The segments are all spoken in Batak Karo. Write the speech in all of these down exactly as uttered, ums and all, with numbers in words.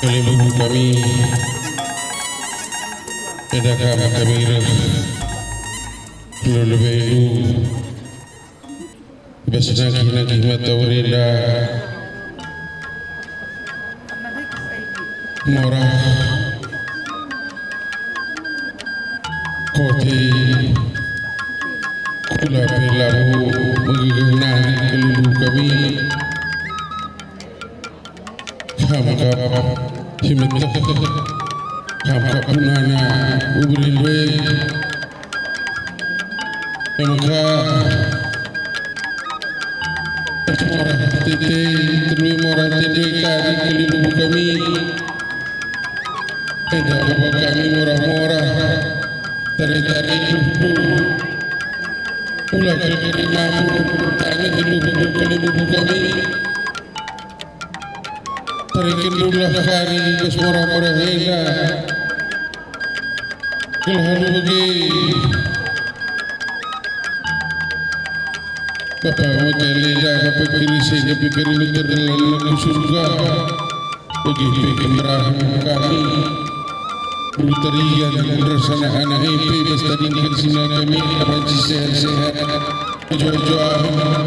Kalimbubu kami, enda kam kami reh, lebe-lebendu, i bas nangkih-nangkih mata enda, Morah Kote, kula pe labo megegeh nari kalimbubu kami. Kam kap si meteh, kam kap punana ubur ndai. Emaka Morah tete, terlebih Morah tete kari kalimbubu kami. Enda baba kami Morah-Morah, tare-tare luhur. Ula kal kari mampu, tangi luhur kalimbubu kami. Tarikendulah kari bas Morah-Morah enda. Gelah alu bage. Bapa maka lenda, bapa keri senda pe keri meter lan ku surga. Bage pe kemerahen kami. Beru Tarigan, ras anak-anak e pe bas tadingken sina kami banci sehat-sehat. Jojo-joahen.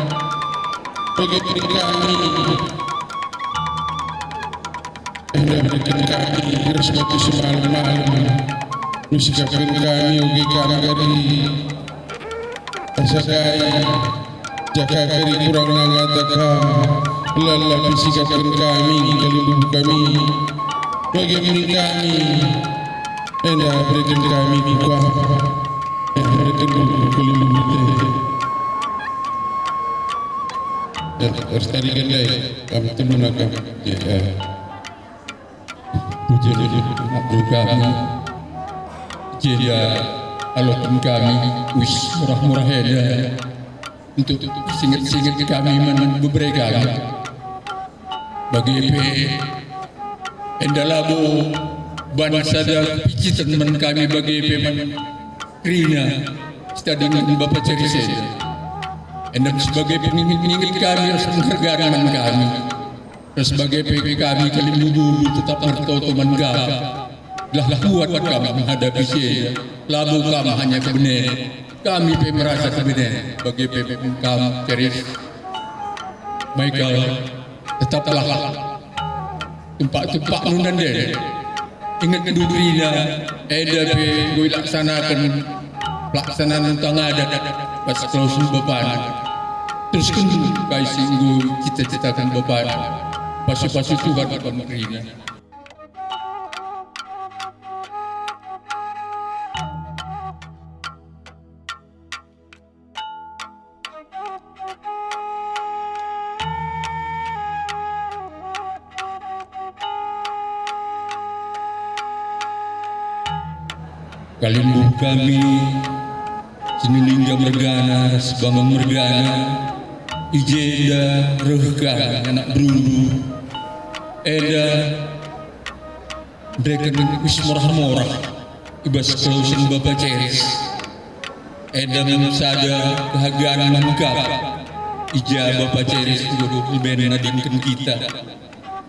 Bage pe kami. Enda beriken kami ras batu simalem-malem. Nusikapken kami ugi kam kari. Asa kai jaka kari kurang nangata kam. Lala pisikapken kami, kalimbubu kami. Bage min kami. Enda beriken kami kuah. Enda beriken kalimbubu te. Enda, ras tariken ndai. Kam tunduna kam. Ya, ya. Bujur, bujur kami. Jenda aloken kami uis murah-murah enda untuk singet-singet kami man bebere kami. Bage pe enda labo ban sada kepiciten man kami bage pe man kerina sitadingken Bapa Ceris enda. Enda sebagai penginget-inget kami ras penghargaan man kami. Ras bage pe kami kalimbubu tetap mertoto man Bapa. Gelah kuat kam menghadapi si enda. Labo kam hanya kebenen. Kami pe merasa kebenen. Bage pe kam Ceris. Michael, tetaplah tempak-tempakndu nande. Ingetndu kerina, enda pe enggo ilaksanaken pelaksanaan untang adat bas kelawesen bapana. Teruskenndu kai si enggo cita-citaken bapana. Pasu-pasu Tuhan kam kerina. Kalimbubu kami, Sinulingga mergana, Sibanggung mergana, i jenda reh kami anak berundu, enda ndereken uis morah-morah i bas kelawesen Bapa Ceris. Enda me sada kehagan man kap, i ja Bapa Ceris enggo leben nadingken kita.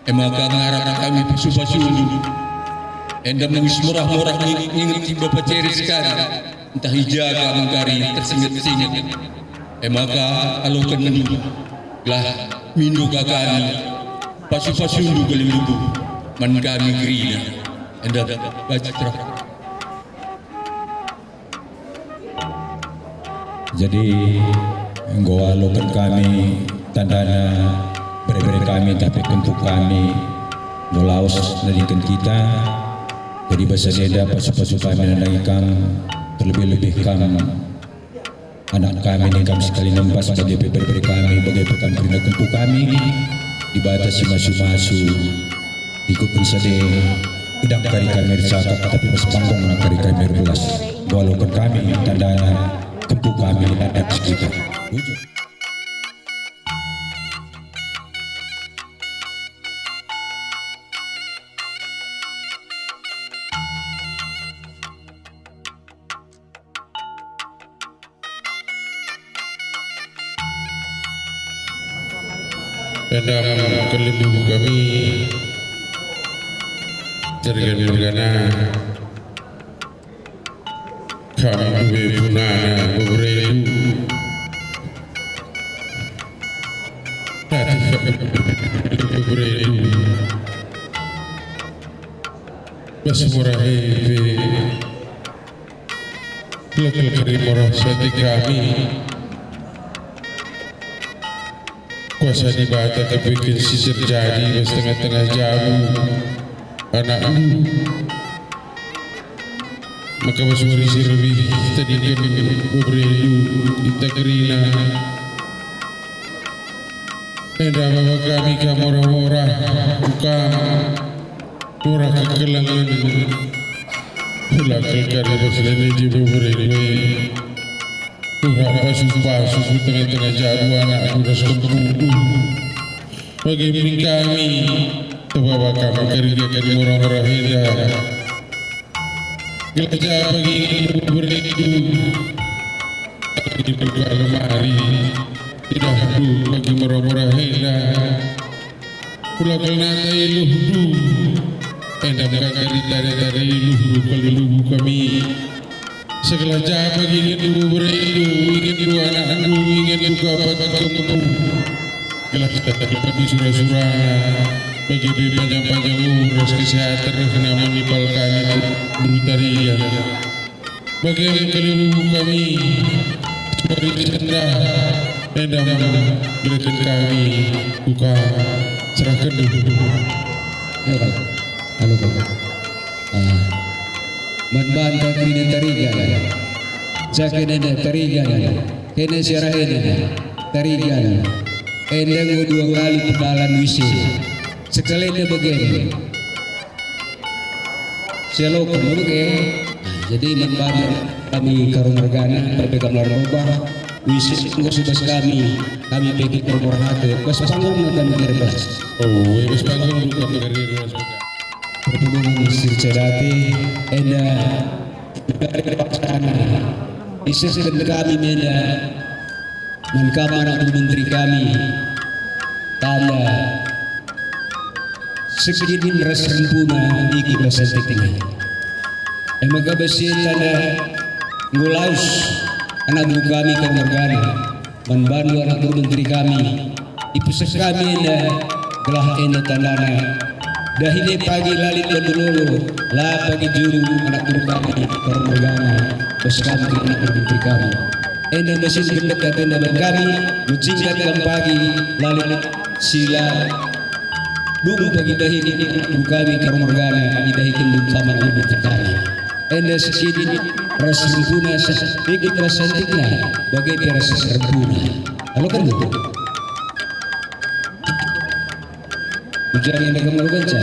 E maka ngarap kami pasu-pasundu. Enda me uis morah-morah ngi-, ngingeti Bapa Ceris kari, ntah i ja kam kari tersinget-singet. E maka alokenndu, gelah mindo ka kami, pasu-pasundu kalimbubu man kami kerina. Enda banci terah. Jadi, enggo aloken kami tandana bere-bere kami, tapi kempu kami enggo lawes nadingken kita. Jadi, bas enda pasu-pasu kami nandangi kam, terlebih-lebih kam anak kami ning kam sekali nempas, bage pe bere-bere kami, bage pe kam kerina kempu kami. Dibata si masu-masu, ikutken sade gedang kari kami ercakap, tapi bas panggung kari kami erbelas. Enggo aloken kami tandana kempu kami anak kita. Bujur. Enda kalimbubu kami, Tergan mergana, kam dube punana beberendu. Tatih kam beberendu. Bas murahe pe. Lekel kari murah santik kami. Kuasa Dibata kepiken si terjadi bas tengah-tengah jabu anakndu. Maka bas wari si lebih tadingken beberendu ita kerina. Enda baba kami kam murah-murah, kam murah kekelengen. Ula kelkar bas lene je bebere ue. Ura pasu-pasu ku tengah-tengah jabu anakku ras kempuku. Bage min kami, tebaba kam kerina kari murah-murah enda. Gelah ja pagi bebere. Dibuka lemari, idahndu bagi murah-murah enda. Kula kelnata iluhndu, enda maka kari tare-tare iluhndu kali lubu kami. Segelah ja pagi ingetndu berendu, ingetndu anakndu, ingetndu ka pagi kempu. Gelah tadi pagi sura-surana, bagi pe panjang-panjang umur ras kesehatan rehna menipal kami beru Tarigan. Bage kalibubu kami, mari sendah, enda bereken kami, kuka serahken dulu. Ayo, Bang. Halo, Bang. Ah, man banta kerina Tarigan. Jaken enda Tarigan. Kena siarah enda Tarigan. Enda enggo dua kali pedalan wise. Sekalenda bage. Sialoken me bage. Nah, jadi man banta kami Karo mergana, tapi kam la erubah. Wise enggo si bas kami, kami pe kit ermurah ate. Bas panggungna kami kari belas. Oh, e bas panggung buka kari belas. Perpulungen si ercadati, enda dari paksana. Isehken kami menda man kam anak menteri kami. Tanda sekin ras rempuna ikut ras santikna. E maka bas si tanda enggo lawes anak beru kami Karo mergana, man bandu anak beru menteri kami, ipeseh kami enda, gelah enda tandana. Dahin e pagi la lit bandu lolo, la pagi juru anak beru kami Karo mergana, bas kami anak beru menteri kami. Enda mesin gendek atena man kami, mecingkat kam pagi, la lit sila dung pagi dahin kami Karo mergana, idahiken dung kamar ibu kami. Enda sekin ras rempuna, ikut ras santikna, bage pe ras rempuna. Aloken dulu. Ujar enda kam alokenca.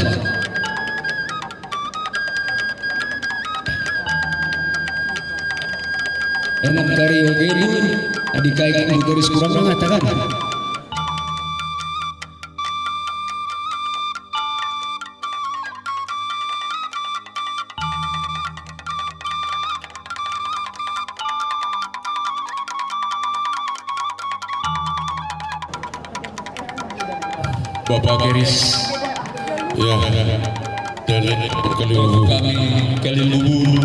Enak kari oge dulu, adi kai kam garis kurang mengatakan. Bapa Keris. Ya. Dan kalibubu. Kami kalibubu.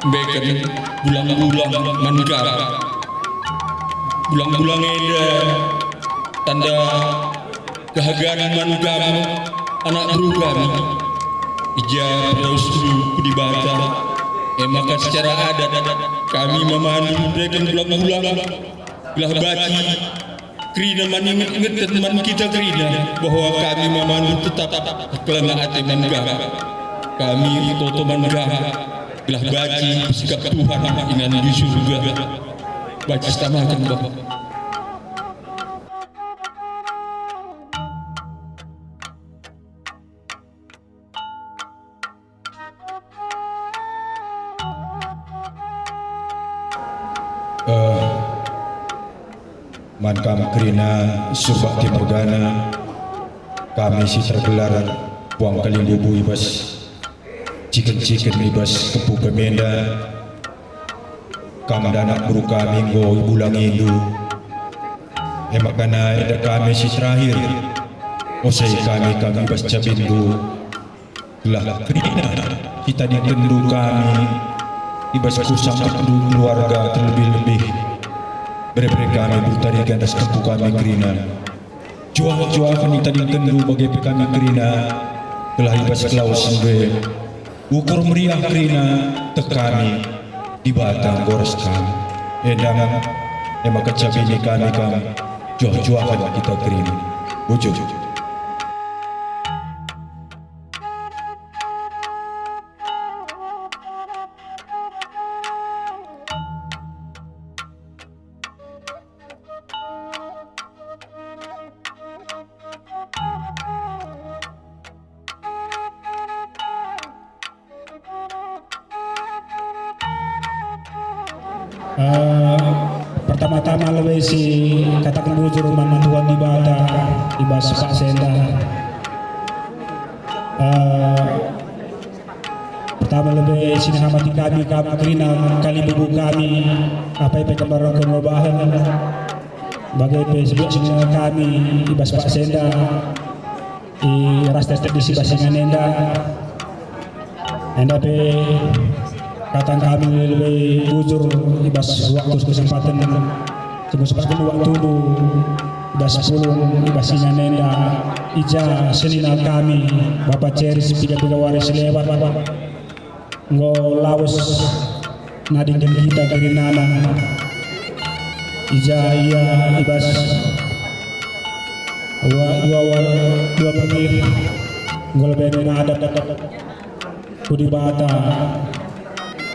Mbeken bulang-bulang man kam. Bulang-bulang enda tanda kehagan man kam, anak beru kami. I ja perlawesndu ku Dibata, e maka secara adat kami mamandu mbeken bulang-bulang, gelah banci kerina man inget-ingeten man kita kerina bahwa kami mamandu tetap keleng ate man kam. Kami ertoto man kam, gelah banci pesikap Tuhan ingan di surga. Banci sitamaken, Bapa. Eh, man kam kerina Surbakti mergana, kami si tergelar puang kalimbubu i bas ciken-ciken i bas kempu kami enda, kam anak beru kami enggo ibulangindu. E maka enda kami si terakhir, osei kami, kami bas cabindu. Gelah kerina sitadingkenndu kami i bas kusangkapndu keluarga, terlebih-lebih bere-bere kami Burtarigan ras tempu kami kerina. Juah-juahen itadingkenndu bage pe kami kerina, gelah i bas kelawesen e ukur meriah kerina teh kami, Dibata enggo ras kami. Enda nge, e maka cabini kami kam, juah-juahen kita kerina. Bujur. Eh, pertama-tama lebe si kataken bujur man Tuhan Dibata i bas paksa enda. Eh, pertama lebe si ngamati kami, kami kerina kalimbubu kami, apai pe kembaran kenobahen, bage pe sebuah sinina kami i bas paksa enda. I ras tetep di si bas ingan enda. Enda pe kataken kami lebe bujur i bas waktu kesempaten, sungguh sempaten waktundu i bas pulung i bas ingan enda, i ja senina kami, Bapa Ceris, piga-piga wari si lewat. Enggo lawes nadingken kita kerinana. I ja ia i bas dua, dua, dua pemir enggo lebe ngadap ku Dibata.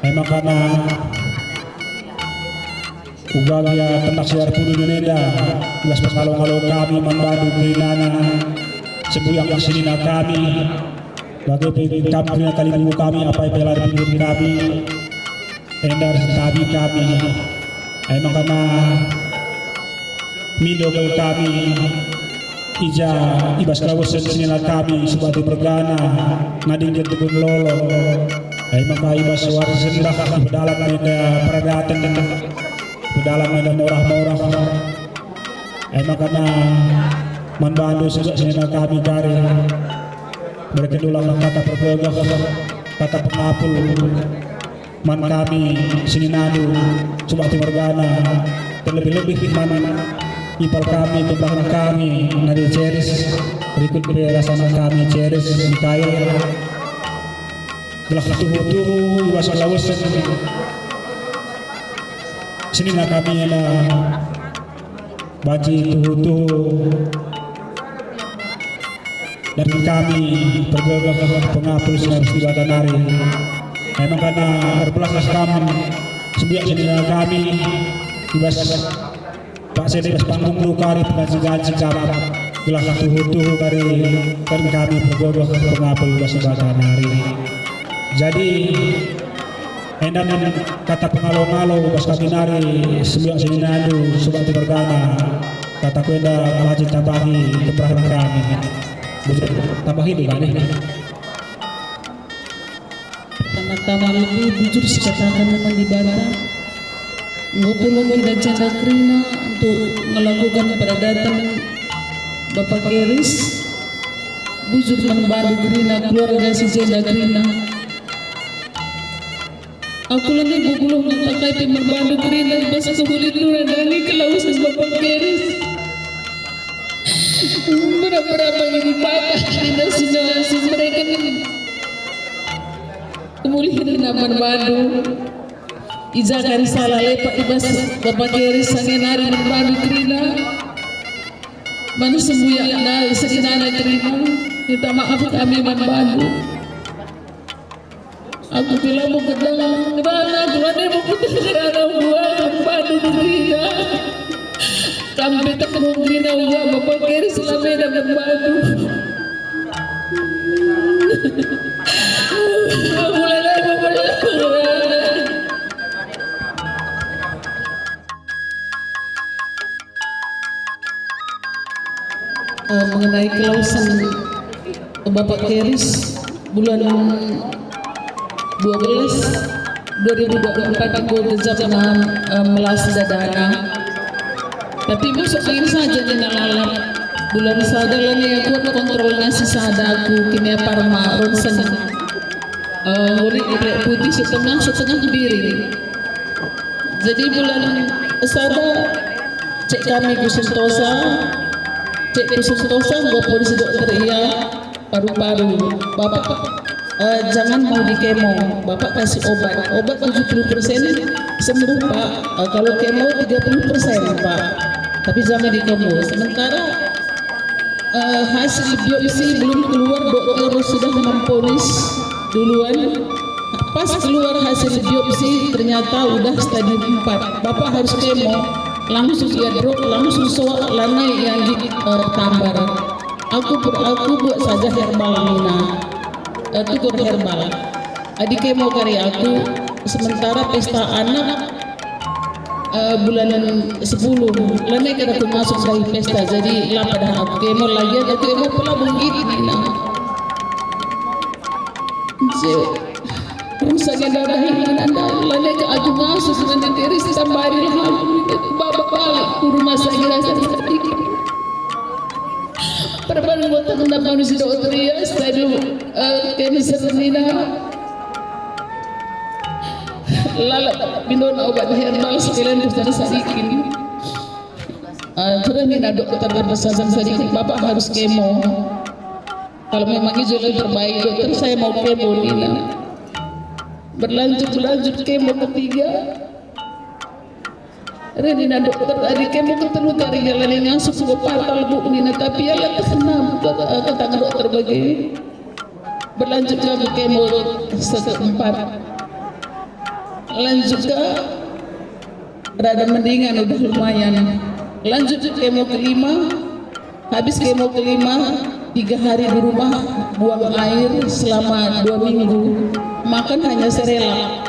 E maka uga gia tendak si erpudi nenda, gelah pengalo-ngalo kami man bandu kerinana, sembuyak senina kami, bage pe kam kerina kalimbubu kami, apai pe la erpingkir kami, enda ersintabi kami. E maka mindo kami, i ja i bas kelawesen senina kami, subati mergana, nadingken tukun lolo. E maka i bas wari sendah, i pedalan enda peradaten, pedalan enda morah-morah. E maka man bandu sujak senina kami kari, berkendulang kata pergegeh, kata pengapul man kami seninandu, subati mergana, terlebih-lebih man ipal kami, kembaran kami, Nadia Ceris, berikut pe ras anak kami Ceris, Mikael, gelah tuhu-tuhu i bas kelawesen senina kami enda banci tuhu-tuhu. Dan kami pergegeh pengapul si nari Dibata nari. E maka erbelaslah kam sembuyak senina kami i bas paksa enda, i bas panggung ndu kari peganci-ganci kam, gelah tuhu-tuhu kari kan kami pergegeh pengapul i bas Dibata nari. Jadi, enda kata pengalo-ngalo bas kami nari, sembuyak seninandu, subati mergana. Kataku enda banci tambahi keperahen kami. Bujur, tambahi deh, Bani. Pertama-tama lebe bujur sikataken man Dibata. Enggo pulang kita jenda kerina untuk ngelakuken peradaten Bapa Keris. Bujur man bandu kerina keluarga si jenda kerina. Aku langa ibubuh ngata kai pe merbandu kerina i bas kebulinndu nandangi kelawesen Bapa Keris. Berapa-berapa ini maka kerina si ngasih mereka ini. Kemulian man bandu. I ja kari salah lepak i bas Bapa Keris, sange nari man bandu kerina. Man sembuyak nari seninana kerina. Minta maaf kami man bandu. Aku pe labo kedang kerana, aku labo kedang kerana uga bandu kerina. Kam pe tekuh kerina uga Bapa Keris la meda man bandu. Aku la labo kedang kerana. Eh, mengenai kelawesen Bapak Keris, bulan dua belas dua ribu dua puluh empat enggo gejapna, eh, melas dadana. Tapi masuk angin saja nina lalap. Bulan sada lanai aku kontrol nasi sada aku Kimia Farma ronsen. Eh, ngulik putih setengah, setengah biring. Jadi bulan sada cek kami ku Sentosa, cek ku Sentosa, enggo polis dokter ia paru-paru. Bapak, eh, jangan mau dikemo, Bapak kasih obat. Obat tujuh puluh persen sembuh, Pak. Eh, kalau kemo tiga puluh persen, Pak. Tapi jangan dikemo. Sementara, eh, hasil biopsi belum keluar, dokter sudah memvonis duluan. Pas keluar hasil biopsi, ternyata udah stadium empat. Bapak harus kemo, langsung ia drop, langsung soak, lanai ia nggit, eh, tambar. Aku ber-, aku buat saja herbal nina. Eh, tukur herbal. Adi kemo kari aku, sementara pesta anak, eh, bulan sepuluh, lanai kada aku masuk dahi pesta, jadi la pada aku kemo lagi, aku kemo pelabung git nina. Je, rusak enda dahi nanda, lanai ka aku masuk nanti tiris tambari lah aku, baba balik ku rumah sakit rasa sakit. Perban buat tetap manusia dokter ia, stadium, eh, cancer nina. Lalap minum obat herbal sekalian besar sadikin. Eh, terus nina dokter besar sadikin, Bapak harus kemo. Kalau memang itu yang terbaik, dokter, saya mau kemo nina. Berlanjut-lanjut kemo ketiga. Reh nina dokter, adi kemo ketelu kari ia lanai ngasup enggo patal, Bu, nina, tapi ia la terkena, kata, kata dokter bage. Berlanjut kemo kemo keempat. Lanjut ka rada mendingan, udah lumayan. Lanjut kemo kelima. Habis kemo kelima, tiga hari di rumah, buang air selama dua minggu. Makan hanya serelak.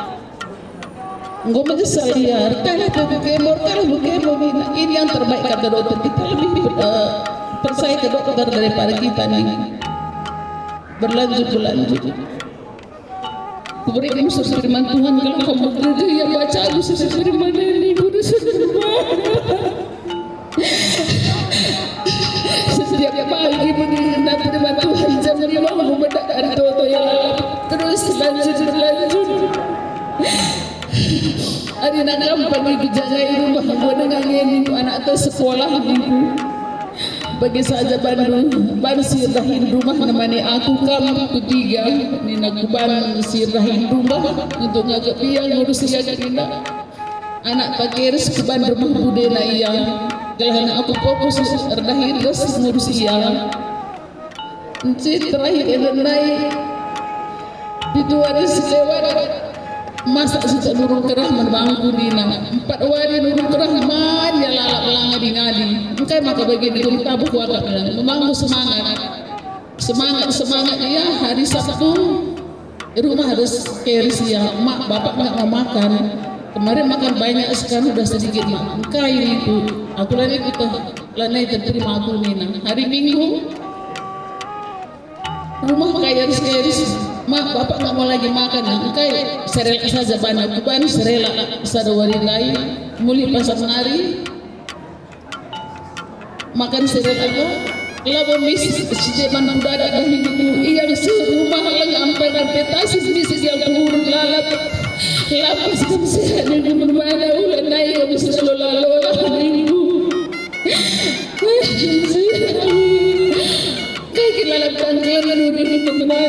Enggo menyesal ia, "Erkahlah pe ku kemo, erkahlah ku kemo," nina. Ini yang terbaik, kata dokter. Kita lebih, eh, percaya ke dokter daripada kita nih. Berlanjut, berlanjut. Kuberi kamu firman Tuhan, kalau kamu gereja yang baca aku firman ini, kuda firman. Setiap pagi mendengar firman Tuhan jam lima, aku mendengar toto ya. Terus lanjut, berlanjut. Ari nak gampang iku jagai rumah, gua dengan ini anak tu sekolah gitu. Bagi saja bandu, bandu si erdahin rumah nemani aku kam kutiga, nina kuban si erdahin rumah untuk ngagep ia ngurus ia kerina. Anak pakeris kuban rumah budena ia, gelahna aku fokus erdahin ras ngurus ia. Enci terakhir enda nai pitu wari si lewat, masak si tak nurung kerah man bangku nina. Empat wari nurung kerah man ia lalap la ngadi-ngadi. Engkai maka bagi ni guru tabuh kuakap nina. Memangku semangat. Semangat, semangat ia hari Sabtu. Rumah ada keris ia, "Mak, bapak nggak mau makan. Kemarin makan banyak, sekarang udah sedikit, Mak." "Engkai niku?" "Aku lanai ku teh, lanai terterima aku nina." Hari Minggu, rumah keris-keris, "Mak, bapak nggak mau lagi makan, engkai serelak saja bana." Kuban serelak sada wari ndai, mulih pasar nari, makan serelak aku, labo mis si jeman kudada dahiku, ia si rumah leng amper-amper tasis mis ia kuhurut lalap, lapas kam sehat ningku, mana ula nai aku selalu lalo ningku. Kai kin lalap tangkelen nudi nina,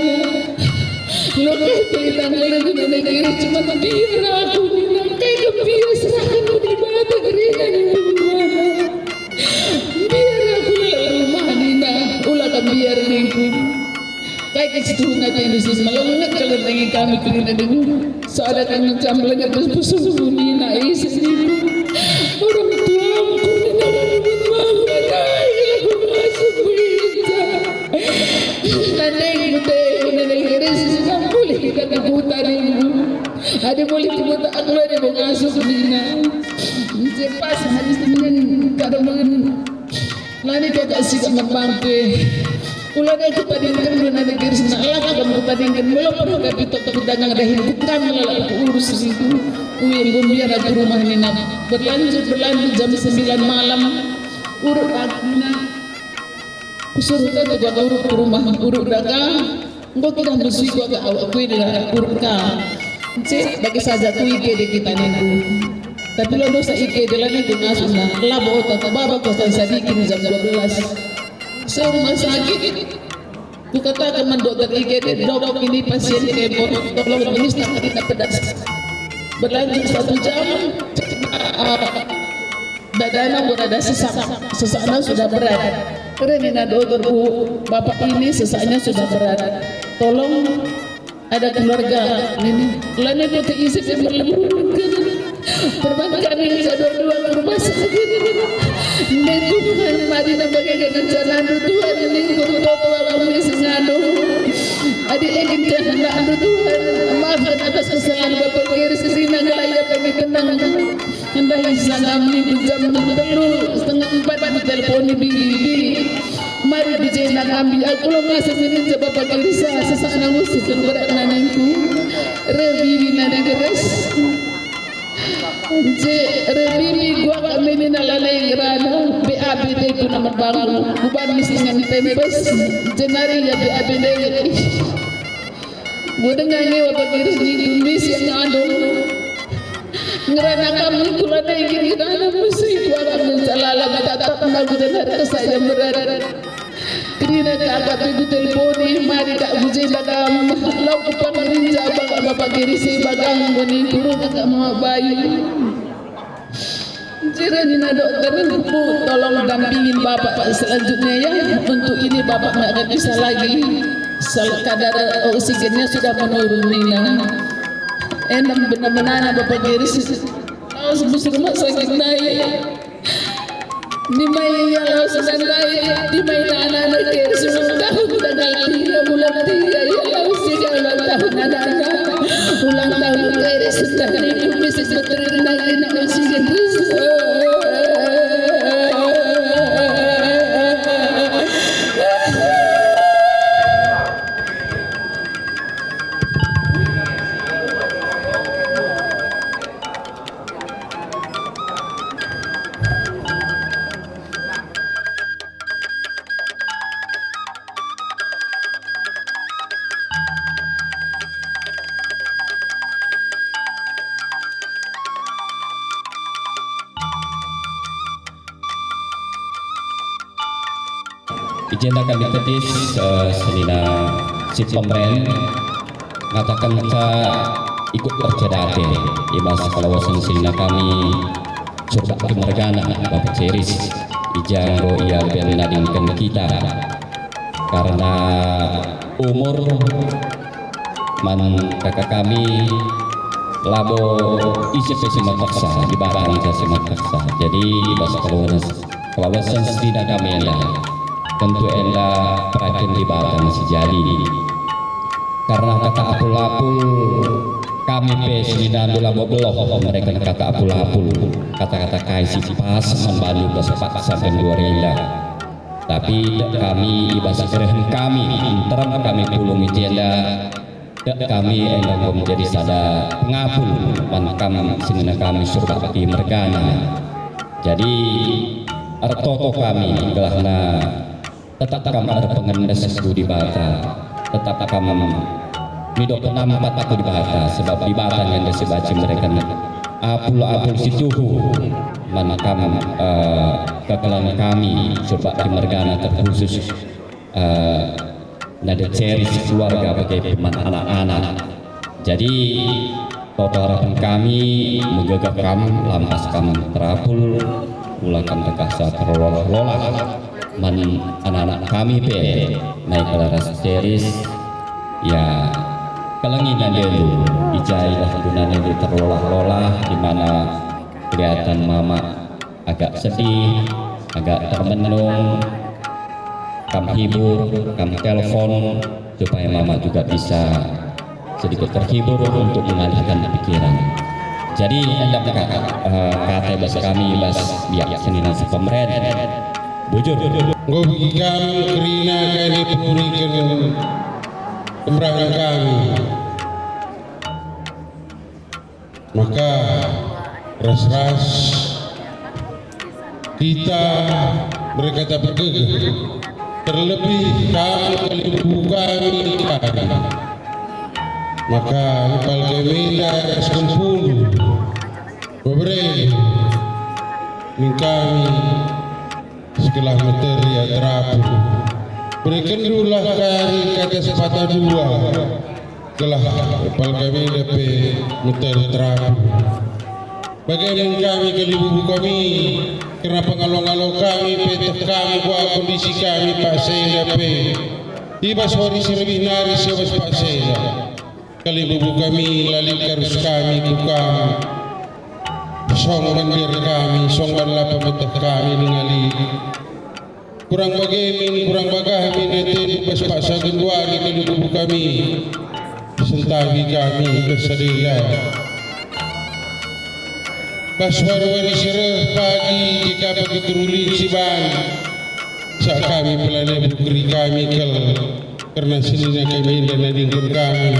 lo kai pe tangkelen nina, nina kira cuman biar aku nina, kai kin biar serahkan ku Dibata kerina nina. Biar aku lalap rumah nina, ula kam biar ningku. Kai kin situhuna atendu si melenget kal ndangi kami kerina ningku. Sada kami cam lenget bus-, bus-, bus-, nina isi ningku. Orang tuaku nina, "Bangun, bangun, anak, aku masuk berita." Nanding putih, nanding iris, nanding pulih kita ke hutan ini. Ada boleh kita aku ada mau ngasup nina. Cepat hari Senin, kada mungkin. Lani kakak sikap merbangke. Ulana aku tadingken, ulana negeri senak laka kamu tadingken. Melo pernah kapitok tapi dangang dahin bukan lalap aku urus itu. Uin gumbiar aku rumah nina. Berlanjut, berlanjut jam sembilan malam. Urut aku nina. Kusuruh ka tukang uruk ku rumah uruk daka, enggo kidah mesuiku aka awakku e dela uruk ka. Nce bage saja ku I G D kita ningku. Tapi la dosa I G D la ningku ngasuhna, labo otak baba kosan Sadikin jam dua belas. Seh rumah sakit, kukataken man dokter I G D, "Dok, ini pasien kebot, tolong ini stangkina pedas." Berlanjut satu jam, ah, dadana enggo rada sesak, sesakna sudah berat. Keren nina dokter, "Bu, bapak ini sesaknya sudah berat. Tolong ada keluarga ini." Lanai kota isi merlemburken. Perbankan ini dua-dua ke rumah sakit. Nde Tuhan, mari nambah kegencanandu Tuhan, ini kurtoto aku misengadu. Adi egin kehendakndu Tuhan, maafkan atas kesalahan Bapak Geri sesina, ngelai apa tenang. Ndahi sangam ningku jam telu setengah empat kutelponi bibi. Mari bijena kami, aku lo ngasa ngenca Bapak Gerisa, sesakna ngusihken beratna ningku. Reh bibi nari keres. Je, reh bibi gua kami nina lalai ngerana, B A B te ku naman bangun, kuban misi ngan tempes, jenari ya B A B ndai. Enggo denga nge wabah Geri sini kumis yang ngandung. Ngerana kami kula dengki ngerana musi kuala menjalala tatap lagu dan harta saya berat. Kerina ka aku aku telponi, mari ka aku jenda kam. Lau ku pangerinja bang Bapak Geri si bagang bani kurung kakak Mama Bayu. Jera nina dokter, "Bu, tolong dampingin bapak selanjutnya ya. Untuk ini bapak nggak akan bisa lagi. Sel-, kadar oksigennya sudah menurun," nina. Endam benar-benar bapak Geri si-, laus bus rumah sakit ndai. Nimai ia laus ndai, nimai anak-anak Geri si ulang tahun tanggal tiga bulan tiga, ia laus tiga ulang tahun anak-anak. Ulang tahun Geri sudah rindu, bisik beterina ina usigen terus. I jenda kami tedis, eh, senina si pemeren, ngatakenca ikut tercedate i bas kalawasen senina kami Surbakti mergana Bapak Ceris, i ja enggo ia ben nadingken kita. Karena umur man kaka kami labo ise pe si metersa, Dibata ngenca si metersa. Jadi, i bas kalawasen, kalawasen senina kami enda, tentu enda peraten Dibata nge si jadi. Karena kata apul-apul, kami pe seninandu labo beluh mereken kata apul-apul, kata-kata kai si pas man bandu bas pat sampe nduari enda. Tapi tek kami i bas kerehen kami, nterem kami pulung i jenda, tek kami enda enggo menjadi sada pengapul man kam senina kami Surbakti mergana. Jadi, ertoto kami gelahna tetap kam erpengendes ku Dibata, tetap kam mido penampat ku Dibata, sebab Dibata nge si banci mereken apul-apul si tuhu man kam, eh, kekelengen kami Surbakti mergana terkhusus, eh, nade Ceris keluarga bage pe man anak-anak. Jadi, toto harapen kami, megegeh kam, lampas kam terapul, ula kam tekahsa terlolah-lolah man anak-anak kami pe, nai kal ras Ceris, ya, kelengi nandendu, i ja idah guna nandu terlolah-lolah, di mana kelihatan mama agak sedih, agak termenung, kam hibur, kam telepon, supaya mama juga bisa sedikit terhibur untuk mengalihkan pikiran. Jadi, enda ka, eh, kata bas kami, bas biak senina si pemeren. Bujur. Enggo begi kam kerina kai puriken kemerahen kami. Maka ras-ras kita merkata bergegeh, terlebih kam kalimbubu kami kari. Maka ipal kami enda ras kempundu, bebere min kami, segelah meteri ia terapu. Berekendulah kari kata sepatah dua, gelah ipal kami enda pe meteri terapu. Bage min kami kalimbubu kami, kerna pengalo-ngalo kami pe teh kam kuga kondisi kami paksa enda pe. I bas wari si lebih nari si bas paksa enda, kalimbubu kami la lit arus kami ku kam. Song ban biar kami, song ban la pemeteh kami ngengali. Kurang bage min, kurang bagah min atendu bas paksa genduari kalimbubu kami. Sentabi kami bas sadela. Bas wari-wari si reh pagi, jika pagi terulin si ban, sa kami pelana bukeri kami kal, kerna senina kami enda nadingken kami.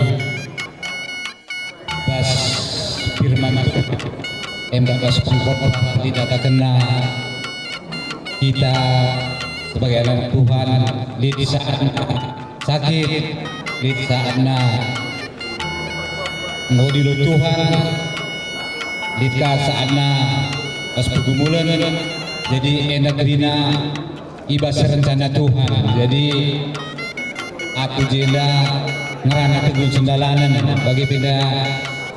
Bas firman Tuhan, enda bas pengkhotbah lit katakenna, kita sebagai anak Tuhan, lit saatna sakit, lit saatna enggo dielo Tuhan, lit ka saatna bas pergumulen. Jadi enda kerina i bas rencana Tuhan. Jadi, aku jenda ngerana tegun sendalanen, bage pe enda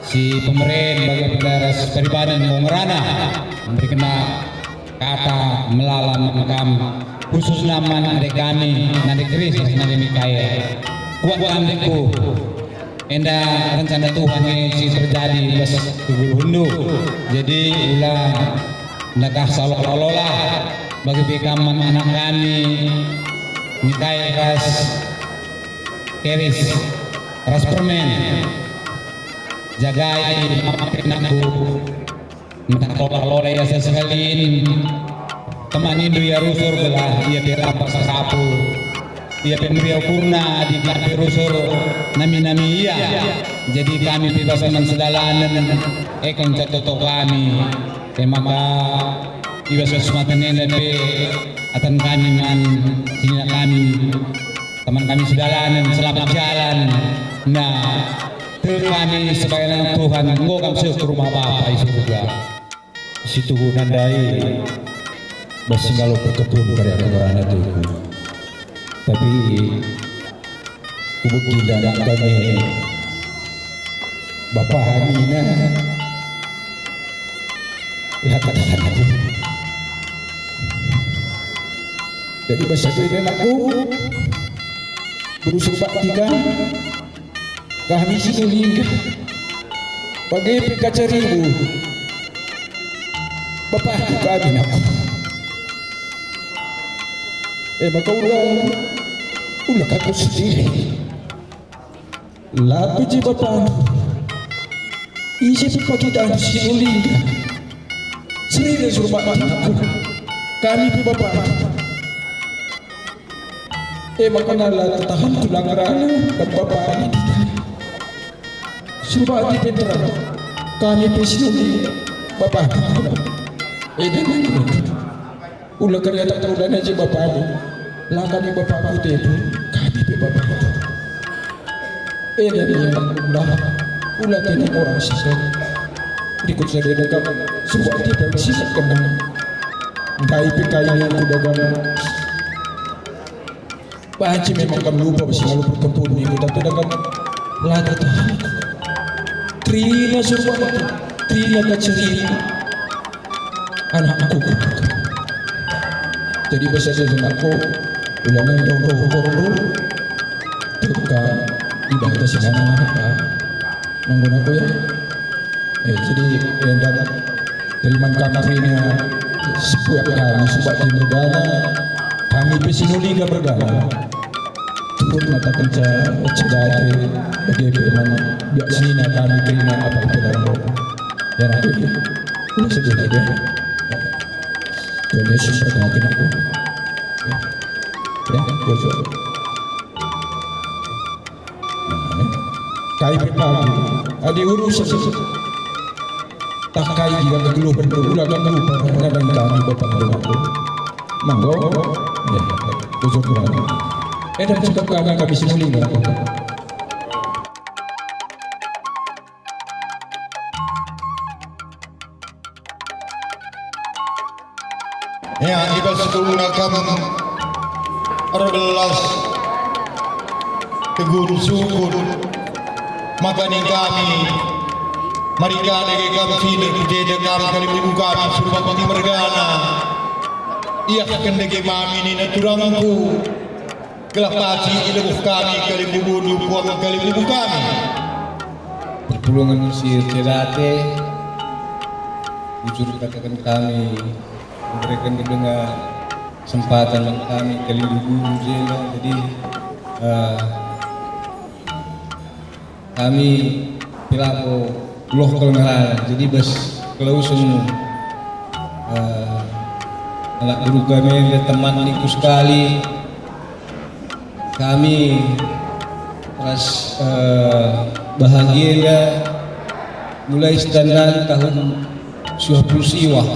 si pemeren, bage pe enda ras peribanen enggo ngerana. Memberi kena kata melala man kam, khususna man ade kami, nande Kris, nande Mikael. Kuat kam, adeku. Enda rencana Tuhan nge si terjadi bas kegeluhenndu. Jadi ula ndakah seolah-olah, bage pe kam man anak kami, Mikael ras Keris, ras Permen. Jagai mama pe anakku. Ntah ola-ola ia sekalin, temanindu ia rusur gelah ia pe lampas terapul. Ia pe meriah ukurna adi kam pe rusur nami-nami ia. Jadi kami pe bas teman sedalanen, e kenca toto kami. E maka i bas kesempatan enda pe atan kami man senina kami, teman kami sedalanen, selamat jalan. Nah, tek kami sebagai anak Tuhan, enggo kam seh ku rumah Bapa i surga. Si tuhu nandai bas si ngalo perkepun kari aku merana tuhu. Tapi kubegi ndanak kami bapa nina, la katakan aku. Jadi bas adi nina aku, berusul bakti kan? Kami si nulingga, bage pe kacarimu, bapangku kami nako. E maka ula, ula ka kusedih. La pe je bapangku. Ise pe pakitandu si nulingga. Serina suruh bapangku. Kami pe bapangku. E maka la tetahan tulang rana bapa nina. Subati pe terang, kami pe sinuli bapa. E dana ula kari atak terulana je bapa. La kami bapa tetu, kami pe bapa. E dana ula, ula tena orang sisa. Rikut sadena kam, subati pe sisa kenang. Ndai pe kayu ku dagang. Banci memang kam lupa bas ngalo perkempun minggu, tapi dah kam la tertahan. Kerina sumpah, kerina kaceri anakku. Jadi bas adi anakku, ulana ndong-ndong korun dulu. Tuh kam, idah kasih anak. Nunggu aku ya. Eh, jadi, eh, dan terima kami kerina sepuak kami subati mergana, kami pe sinuli ka mergana. Turut mata kenca cedate bage pe man biak senina kami kerina apa pe dalam doa. Ya, nanti udah sedih aja. Tuhan Yesus berkati aku. Ya, ya, ya, ya. Kai pe pagi, adi urusen tah kai gia kegeluhen, ula kam lupa ngadan kami bapa doaku. Manggo. Ya, bujur kurang. Enda sikap kami, kami si mulia. Ya, i bas kerina kam erbelas tegun sukut, maka ning kami, mari ka dage kam cinder ku jenda kam kalimbubu kami, Surbakti mergana. Iahken dage mami nina turangku. Gelah banci ilebuh kami kalimbubundu puang kalibubu kami. Perpulungen si erceda ate, bujur kataken kami, memberikan denga kesempatan man kami kalimbubundu jenda. Jadi, eh, kami pelako loh kal ngerana. Jadi bas kelawesen, eh, anak beru kami enda, teman niku sekali, kami ras, eh, bahagia enda mulai standar tahun dua puluh siwah.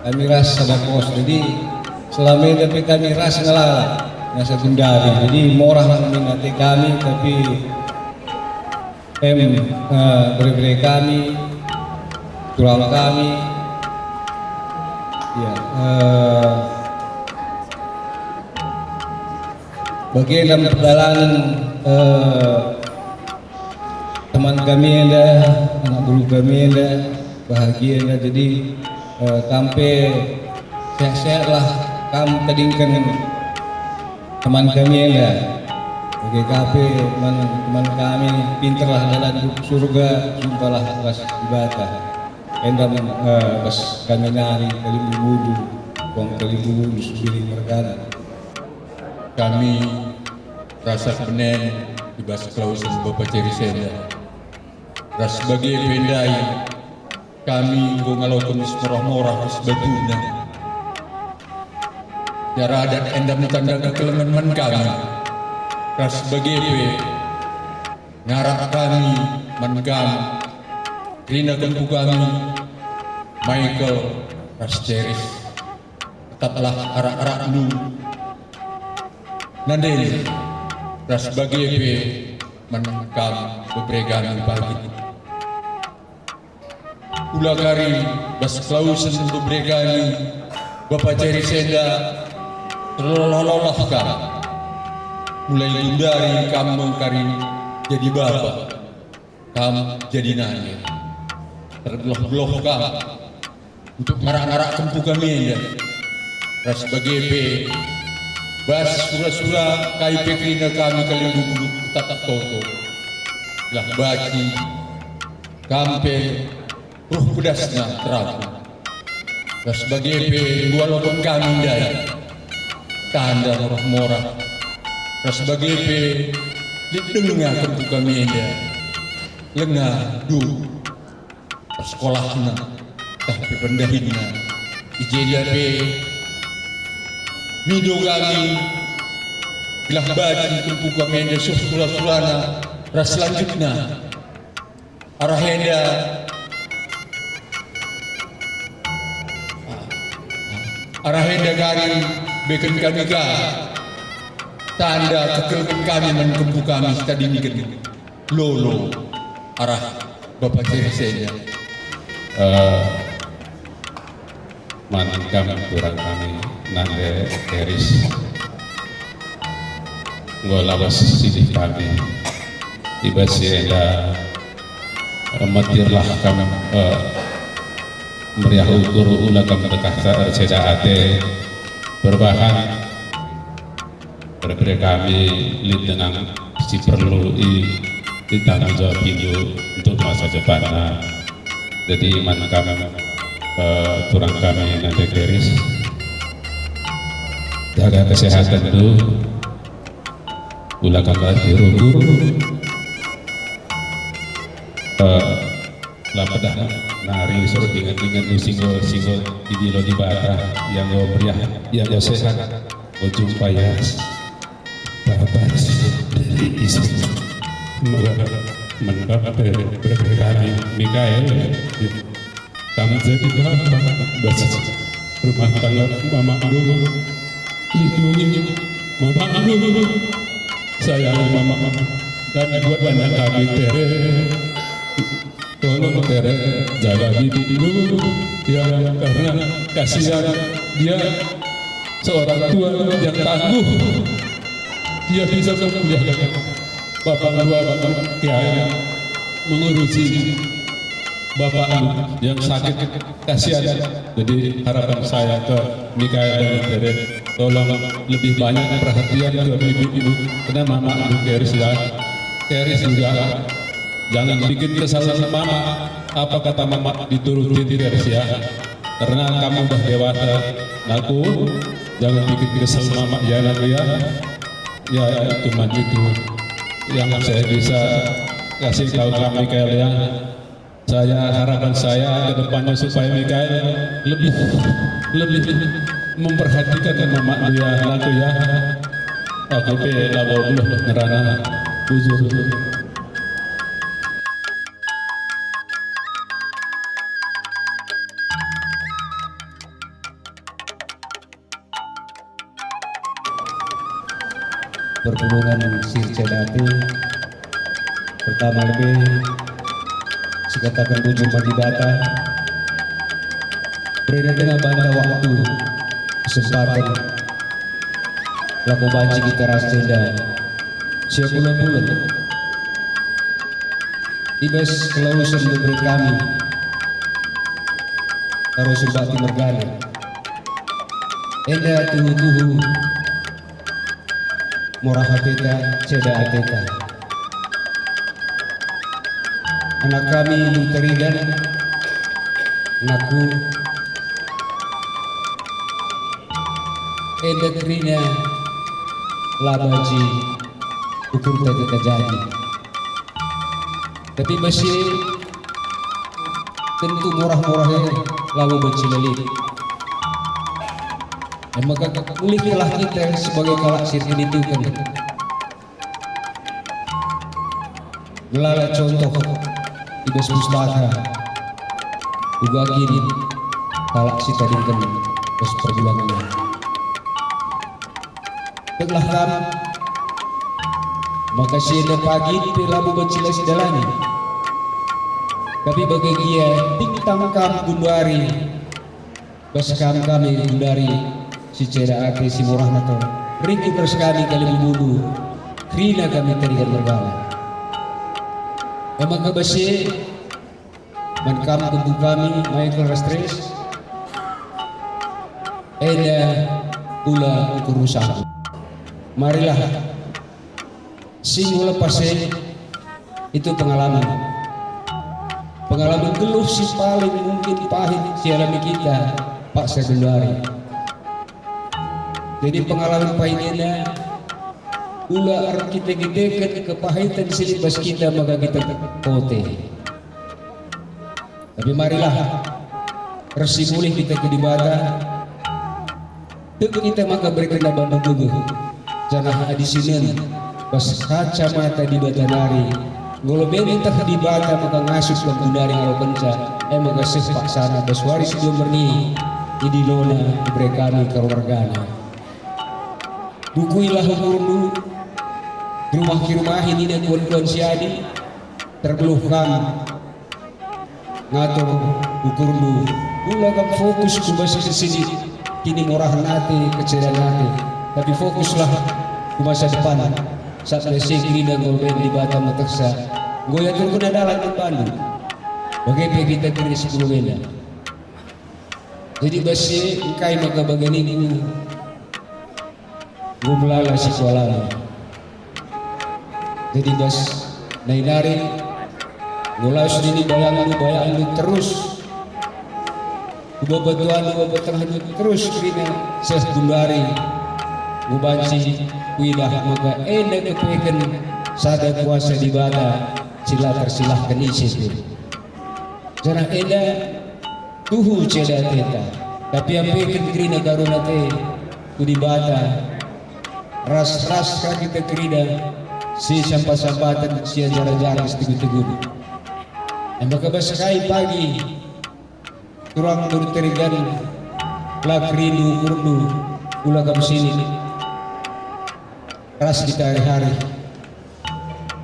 Kami ras sada kos, jadi selama enda pe kami ras ngelala nasa gundari. Jadi morah min ate kami, tapi em, eh, bere-bere kami, turang kami, ya, eh, bagi dalam perjalanan, eh, teman kami enda, anak beru kami enda, bahagia enda. Jadi, eh, kam pe sehat-sehatlah kam tadingken teman kami enda. Bage ka pe man teman kami, pinterlah dalan ku surga, jumpalah ras Dibata. Enda, eh, bas kami nari kalimbubundu, puang kalimbubundu Sembiring mergana. Kami rasa kenen i bas kelawesen Bapa Ceris enda. Ras bage pe ndai kami enggo ngaloken si morah-morah ras batuna. Cara adat enda me tanda kekelengen man kami. Ras bage pe ngarak kami man kam, kerina kempu kami, Michael ras Ceris. Tetaplah arak-arakndu nandena, ras bage pe man kam bebere kami pagi. Ula kari bas kelawesen bebere kami, Bapa Ceris enda, terlolah-lolah kam. Mulai gundari kam me kari jadi bapa, kam jadi nande. Terbelah-belah kam untuk ngarak-ngarak kempu kami enda. Ras bage pe bas sura-sura kai pe kerina kami kalimbubundu tetap toto. Gelah banci kam pe ruh pedasna terapung. Ras bage pe enggo aloken kami ndai tanda morah-morah. Ras bage pe lit denga kempu kami enda. Lenga, duh, persekolahna, tah pe pendahinna. I jenda pe mindo kami gelah banci kempu kami enda seh sura-surana ras selanjutna. Arah enda, arah enda kari beken kami ka tanda kekelengen kami man kempu kami si tadingken lolo arah Bapa Ceris enda. Eh, man kam turang kami nande Ceris. Enggo lawes siding kami. I bas si enda, eh, metirlah kam, eh, meriah ukur, ula kam dekah erceda ate, perbahan. Bere-bere kami lit denga si perlu i, itanggung jawabindu untuk masa depanna. Jadi man kam, eh, turang kami nande Ceris, jaga kesehatanndu, ula kam la erubur, eh, la pedah nari soro dingen-dingen si enggo, si enggo idilo Dibata, ia enggo meriah, ia enggo sehat, enggo jumpa ia. Bapa dari Isu. Maka mendap pe bere-bere kami, Mikael, kam jadi bapa bas rumah tangga mamakndu, lindungi mamakndu, sayangi mamakndu, dan buat anak kami Tere. Tolong Tere, jaga bibitmu, ya, karena kasihan dia seorang tua yang tangguh. Dia bisa mengkuliahkan bapak dua, bapak, ya, mengurusi bapakmu yang sakit, kasihan. Jadi harapan saya ke Mikael dan Tere, tolong lebih banyak perhatian ke bibitmu, karena mamakmu keris, ya, keris juga. Jangan bikin kesal mama. Apa kata mama diturutin, keris, ya. Karena kamu udah dewasa, nakku. Jangan bikin kesal mama, ya, nakku, ya. Ya, cuma itu yang saya bisa kasih tahu kamu, Mikael, ya. Saya, harapan saya ke depannya supaya Mikael lebih, lebih memperhatikan mama, ya, nakku, ya. Aku pe labo geluh ngerana, bujur. Perpulungen si erceda ate, pertama lebe sikataken bujur man Dibata, berena denga banta waktu, kesempaten, lako banci kita ras enda sia pulen-pulen. I bas kelawesen memberi kami, Karo Surbakti mergana. Enda tuhu-tuhu murah ateta, ceda ateta. Anak kami Lutarigan, nakku, enda kerina la banci ukurta kita jadi. Tapi bas e tentu murah-murah e labo banci la lit. E maka mulihlah kita sebagai kalak si erkiniteken. Melala contoh i bas pustaka, uga kin kalak si tadingken bas perbulangen. Teglah kam, maka si enda pagi pe labo banci la sidalani. Tapi bage gia tintang kam genduari, bas kam kami genduari si ceda ate si murah nato, rikut ras kami kali bubundu, kerina kami tadingken mergana. E maka bas e, man kam kempu kami, Michael ras Tris, enda ula ukur usaha. Marilah, si enggo lepas e, itu pengalaman. Pengalaman geluh si paling mungkin pahit si alami kita paksa genduari. Jadi pengalaman pahit enda ula erkite-kiteken kepahiten si lit bas kita maka kita kote. Tapi marilah, ersimulih kita ku Dibata, tek kita maka bereken bandu gegeh, janah adi sinen bas kacamata Dibata nari, enggo lebe ntah Dibata maka ngasup kam genduari ngalokenca, e maka seh paksana bas wari si dua merni, idilona ibere kami Karo mergana. Bukuilah umurndu, rumah-kirumahi nina kuan-kuan si adi, terbeluh kam ngatur ukurndu, ula kam fokus ku bas kesini, kinimurahen ate, kecedan ate, tapi fokuslah ku masa depan. Sabap si kerina enggo ben Dibata metehsa, enggo iaturkenNa dalan man bandu. Bage pe kita kerina si pulung enda. Jadi bas si engkai maka bage ningku, enggo melala si kualami. Jadi bas nai nari, enggo lawes nini bayangndu, bayangndu terus. Ku baba tuandu, baba tengahndu terus kerina seh genduari. Enggo banci kuidah maka enda kepeken sada kuasa Dibata si la tersilahken ise pe. Janah enda tuhu ceda ateta, tapi ampeken kerina Karo ate ku Dibata, ras-ras ka kita kerina si sampat-sampaten, si ajar-ajaren, si teguh-teguhen. E maka bas kai pagi turang Lutarigan La kerindu ukurndu, ula kam sinik. Ras kita hari-hari,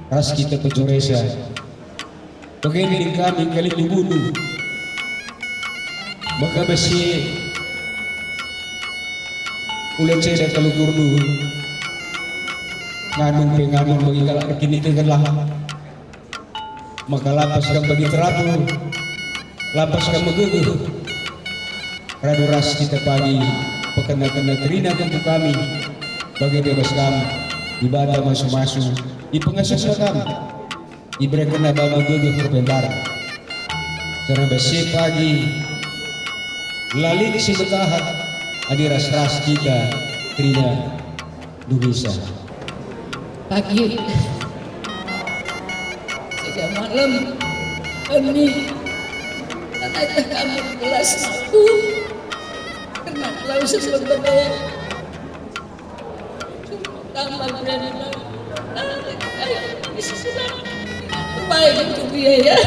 ras kita pejuresa. Bage nina kami kalimbubu, maka besi ula ceda kal ukurndu. Nganu pe nganu bagi kalak erkinikenlah. Maka la pas kam bagi terapul, la pas kam megegeh. Radu ras kita pagi, pekena-kena kerina kempu kami, bage pe bas kam, Dibata masu-masu, ipengasuhna kam, iberekenna bandu gegeh kependaren. Janah bas si pagi, la lit si metahat, adi ras-ras kita kerina. Dugisa. Pagi. Sejak malam. Kami. Tanai kami gelas aku. Karena lau sebelum berdaya. Tambah berani. Baik itu dia ya.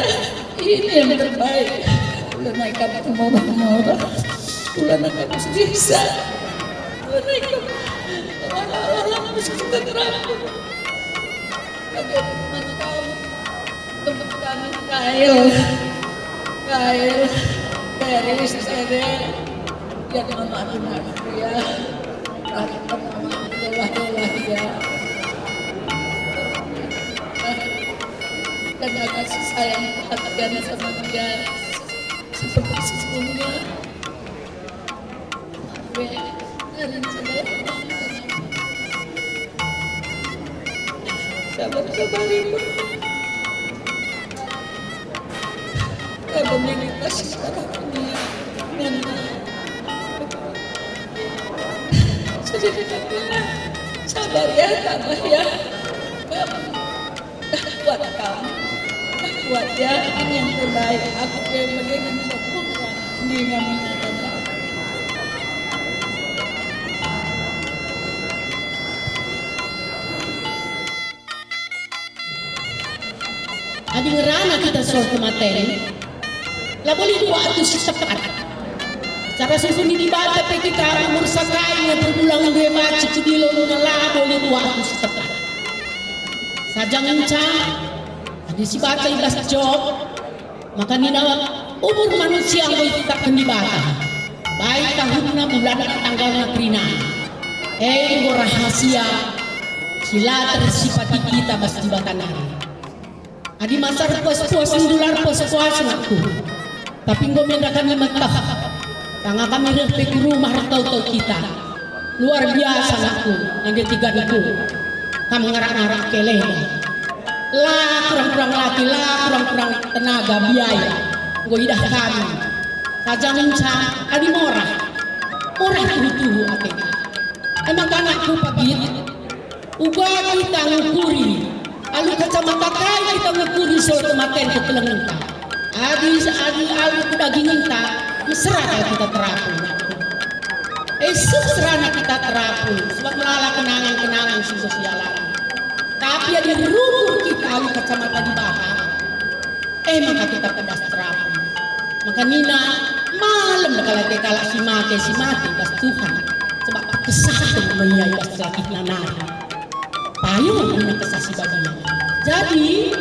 Ini yang terbaik. Udah naik kamu mau mau. Udah naik kamu bisa. Udah naik kamu. Orang-orang bisa kita terang. Bagaimana kau? Tempat kami kail. Kail. Dari istri. Ya, mama aku ya. Rahmat mama aku ya. Dan kasih sayang perhatian sama dia seperti sesungguhnya. Gue hari ini sabar. Sabar, sabar, Ibu. Sabar, ini pasti salah ini. Dan sudah kita sabar ya, sabar ya. Kuat kamu. Kuat ya, ini yang terbaik. Aku pengen dengan sempurna. Dengan mengatakan. Adi ngerana kita soal kematen, labo lit waktu si tepat. Secara sungkun ni Dibata pe kita umur sakai nge perbulang due baci kudilo nuna labo lit waktu si tepat. Saja ngenca, adi si baca i bas Job, maka nina umur manusia enggo itetapken Dibata, baik tahunna, bulanna, tanggalna, kerinana. E enggo rahasia si la tersipati kita bas Dibata nari. Adi masa erpuas-puas, ndular puas-puas, nakku. Tapi enggo menda kami meteh. Sanga kami reh pe ku rumah ertau-tau kita. Luar biasa, nakku, nande tiganku. Kam ngarak-ngarak kelena. La kurang-kurang laki, la kurang-kurang tenaga, biaya. Enggo idah kami. Saja ngenca adi morah. Morah tuhu-tuhu atena. Emang anakku pagit. Uga kita ngukuri, alu kacamata kai kita ngukuri soal kematen kekelengenta. Adi, adi alu kedagingenta, mesera kal kita terapul. E, seh serana kita terapul, sebab melala kenangan-kenangan si enggo sialami. Tapi adi rukur kita alu kacamata Dibata, e maka kita pedas terapul. Maka nina, malem kal ate kalak si mate, si mate bas Tuhan, sebab pekesahken me ia i bas latihna nari. Payo nina Kesah Si Badia. Jadi,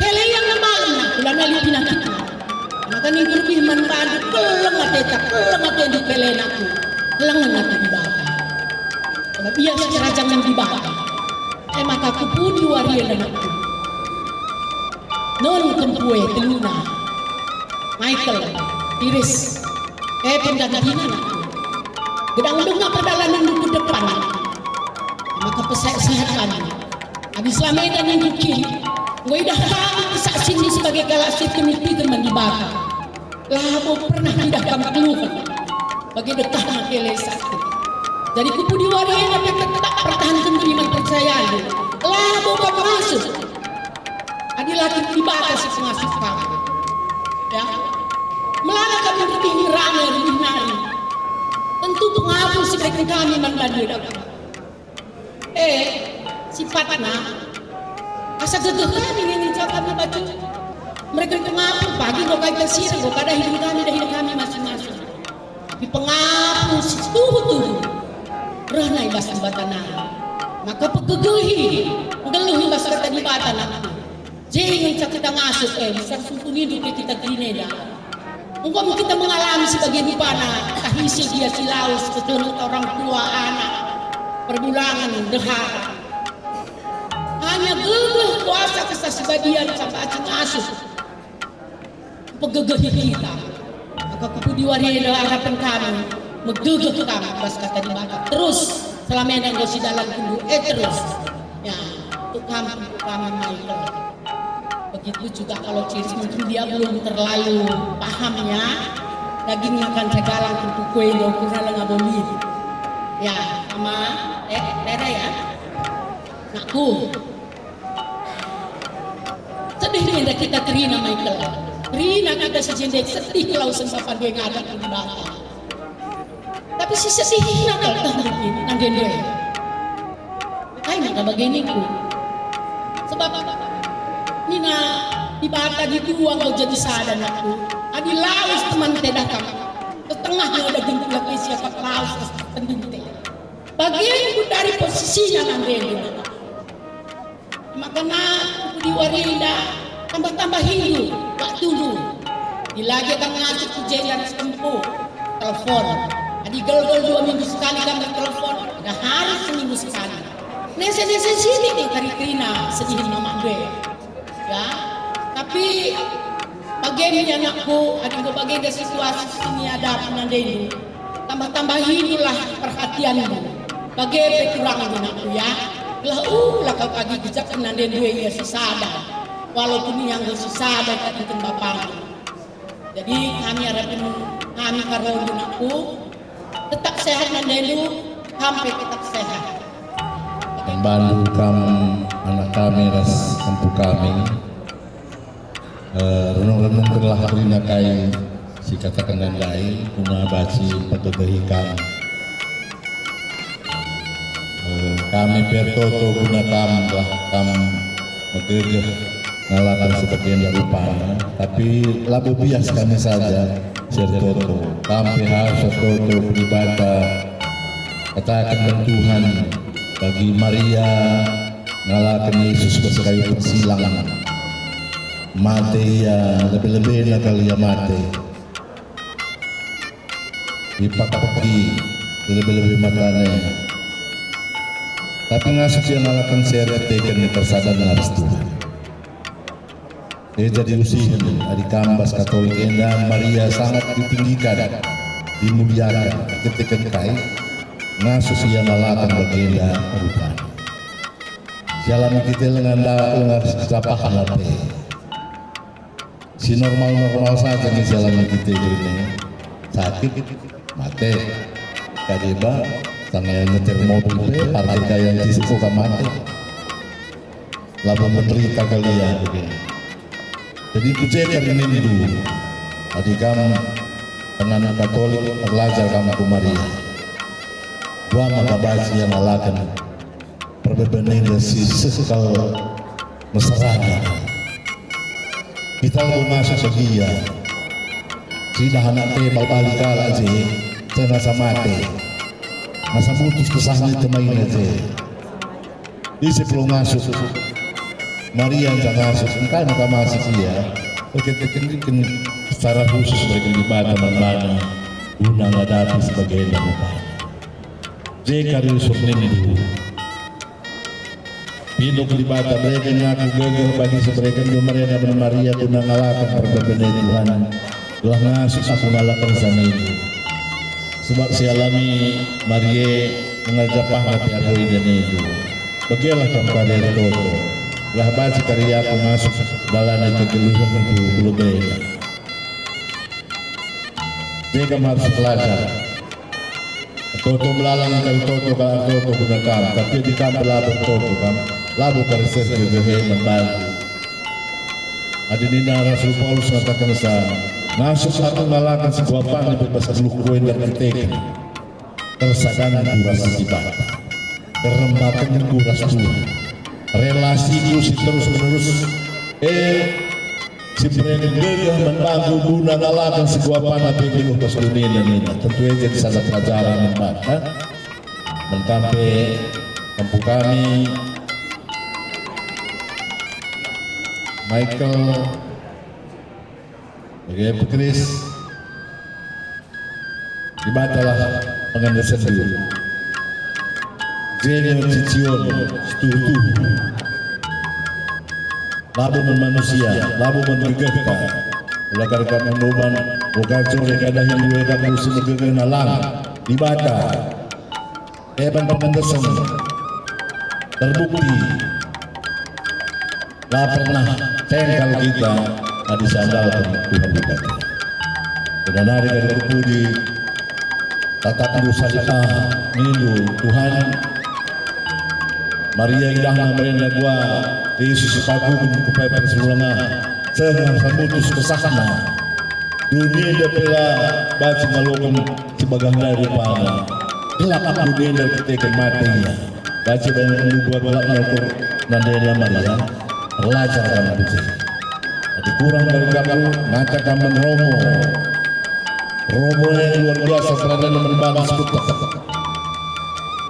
kele ia nge malem, nakku, lanai lit penakitna. Maka ningku lebih man bandu, keleng ateta, keleng atendu kele, nakku. Kelengen ate Dibata. Sebab ia si kerajangen Dibata. E maka ku pudi wari enda, nakku. Non kempu e teluna, Michael, Iris, e pe ndadina, nakku. Gedang denga perdalanenndu ku depan, maka pesehat-sehat kami. Adi selama enda ningku kin, enggo idah kami kesaksindu sebagai kalak si erkiniken man Dibata. Labo pernah idah kam keluhen. Bage dekahna kele sakit. Jadi ku pudi wari enda pe tetap pertahanken iman percayandu. Labo kam ngasup. Adi la kin Dibata si pengasup kam. Ya. Melala kami lebih ngerana, lebih nari. Tentu pengapul si ibereken kami man bandu, dakku. E, sipatna, asa gegeh kami ngenca kami bage mereken pengapul, pagi enggo kai tersirang, enggo kai dahin kami, dahin kami masing-masing. Tapi pengapu si tuhu-tuhu rehna i bas Dibata nari. Maka pegegehi, nggeluh i bas Kata Dibata nari. Je ngenca kita ngasup, eh, bisa sungkunindu pe kita kerina enda. Enggo me kita mengalami sebagai rupana, tah ise gia si lawes kekelengen orang tua, anak, perbulangen, ndehara. Hanya gegeh kuasa Kesah Si Badia ncak banci ngasup, mpegegehi kita. Maka ku pudi wari enda arapen kami, megegeh kami bas Kata Dibata. Terus, selama enda enggo sidalankendu, eh, terus. Ya, untuk kami, untuk kami, Michael. Begitu juga kalau Ciris, mungkin dia belum terlalu paham, ya. Daging makan cagalang, tentu kue, ukurna langa boli. Ya, sama, eh, Rere, ya. Nakku. Sedih enda kita kerina, Michael. Kerina kita si jenda sedih kalau sempat dia ngadap di Dibata. Tapi si sedihna kal tah mungkin nande ndai. Kai maka bage ningku? Sebab nina Dibata, "Dua enggo jadi sada, nakku. Adi lawes temanta dah kam, setengahna dagingku laki siakap lawes tendinte." Bage ningku dari posisina nande ndai. Maka na ku pudi wari enda tambah-tambahindu waktundu. Dilage kam ngasup ku jenda ras tempo, telepon. Adi gelgel dua minggu sekali kam telepon, dah harus seminggu sekali. Nese-nese sitik nge kari kerina sedihin mamakndu e. Ya, tapi bage me, anakku, adi enggo bagenda situasi si niadapi nandendu, tambah-tambahindulah perhatianndu. Bage pe kurangndu, nakku, ya. Gelah ula kal pagi gejapken nandendu e ia si sada, walaupun ia enggo si sada itadingken bapandu. Jadi kami arapin kami karondu, nakku, tetap sehat nandendu, kam pe tetap sehat. Bandu kam anak kami ras empu kami. Eh, renung-renungkenlah kerina kai si katakenna ndai, guna banci mpegegehi kam. Eh, kami pe ertoto guna kam, gelah kam megegeh ngalaken si bagenda rupana. Tapi labo bias kami saja si ertoto. Kam pe harus ertoto ku Dibata. Kataken man Tuhan, bagi Maria ngalaken Yesus bas kayu persilang. Mate ia, lebe-lebena kal ia mate. Ipakpeki lebe-lebe matana e. Tapi ngasup ia ngalaken si erkiteken ketersadanna ras Tuhan. E jadi usihen, adi kam bas Katolik enda Maria sangat ditinggikan, dimuliakan, erkiteken kai ngasup ia ngalaken bagenda rupana. Sialami kita lenga nda, lenga japahna pe. Si normal-normal saja nge sialami kita kerina. Sakit, mate. Kadiba, sanga nyetir mobil pe, parkir kai antis uga mate. Labo menderita kal ia, oke. Jadi ku je kari nindu, adi kam pengana Katolik, erlajar kam ku Maria. Dua maka banci ia ngalaken perbeben enda si seh kal meserana. Kita labo ngasup sagia. Sidah anak pe bal-bali kalak je, seh nasa mate. Nasa mutus kesahna temaina je. Ise perlu ngasup? Maria nca ngasup, engkai maka masih ia? Erkiteken secara khusus mereken Dibata man bana guna ngadapi si bagenda rupana. Je kari usur nindu. Pindo ku Dibata, bereken aku gegeh bagi si berekenndu merena man Maria guna ngalaken perbeben e, Tuhan. Gelah ngasup aku ngalakenca nindu. Sebab sialami Maria e, ngerjapahna pe aku enda nindu. Begelah kam kari ertoto, gelah banci kari aku ngasup ndalani kegeluhenku ku lebe enda. Dega kam harus erlajar. Ertoto melala nge kari ertoto kalak ertoto guna kam, tapi adi kam pe labo ertoto kam, labo kari seh gegeh e man bandu. Adi nina Rasul Paulus ngatakenca, "Ngasup aku ngalaken si kuapani pe bas geluhku enda erkiteken ketersadanku ras Dibata, kerembakenku ras Tuhan, relasiku si terus-menerus, eh, si mereken gegeh man bangku guna ngalaken si kuapana pe geluh bas doni enda nina. Tentu e jadi sada pelajaran man banta. Man kam pe, kempu kami, Michael, bage pe Chris, Dibatalah pengendesenndu. Jene cicion situhu-tuhu. Labo man manusia, labo man gegehta. Ula kari kam man, bukan sore kadahin dua kap si megegehna lang. Dibata. Eban pengendesen terbukti la pernah cengkal kita adi siandalken Tuhan Dibata. Kena nari kari kupudi tatapndu salita nindu, Tuhan, Maria idahna merenda gua, Yesus ipakuken ku pepes ulanga, seh nasa mutus kesahna. Doni enda pe la banci ngaloken si bagah ndai rupana. Gelap doni enda erkiteken mate ia. Banci bayangen dua gelapna ukur nandena Maria, erlajar kam ku je. Adi kurang kari kapu, ngata kam man Romo. Romo e luar biasa peranenna man bangku si kutek.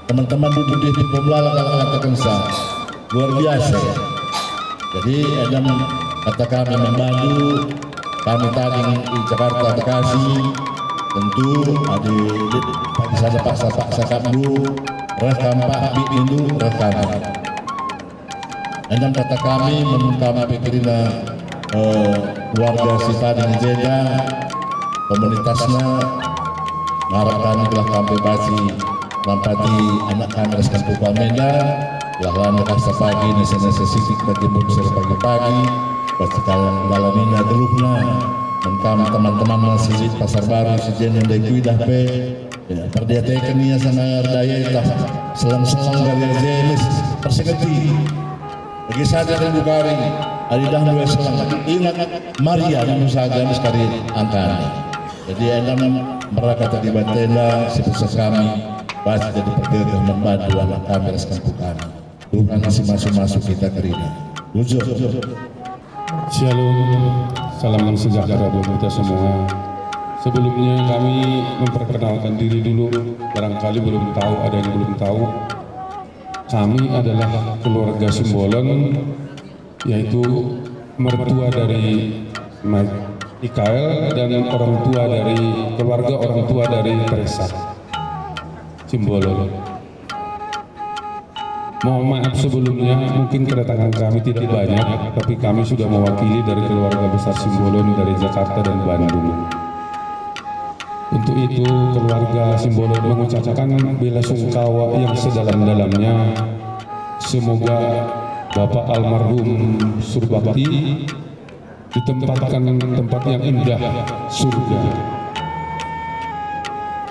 Teman-teman duduk di tipe melala kalak ngatakensa. Luar biasa. Jadi, enda me kata kami man bandu, kami tading i Jakarta, Bekasi, tentu adi lit pagi sada paksa-paksa kapndu, reh kam pak bik nindu, reh kami. Enda me kata kami, man kam pe kerina, eh, keluarga si tading i jenda, komunitasna, ngarap kami gelah kam pe banci nampati anak kami ras kempu kami enda, gelah la ngerasa pagi nasa-nasa sitik bagi mbungser pagi-pagi, bas dalanina geluhna, man kam teman-temanna si lit Pasar Baru si jenda ndai kuidah pe, ya, perdiateken ia sanga erdayaitah, selang-selang kari James, persingeti. Bagi sada rindu kari, adi dah ndue selang, ingat Maria rindu saja mis kari angkana. Jadi enda me merakat adi batenda si pesa kami, banci jadi pergegeh man bandu anak kami ras kempu kami. Tuhan si masu-masu kita kerina. Bujur. Shalom, salam sejahtera buat kita semua. Sebelumnya kami memperkenalkan diri dulu, barangkali belum tahu, ada yang belum tahu. Kami adalah keluarga Simbolon, yaitu mertua dari Ma-, Mikael dan orang tua dari, keluarga orang tua dari Teresa Simbolon. Mohon maaf sebelumnya, mungkin kedatangan kami tidak banyak, tapi kami sudah mewakili dari keluarga besar Simbolon dari Jakarta dan Bandung. Untuk itu, keluarga Simbolon mengucapkan bela sungkawa yang sedalam-dalamnya. Semoga Bapak almarhum Surbakti ditempatkan tempat yang indah, surga.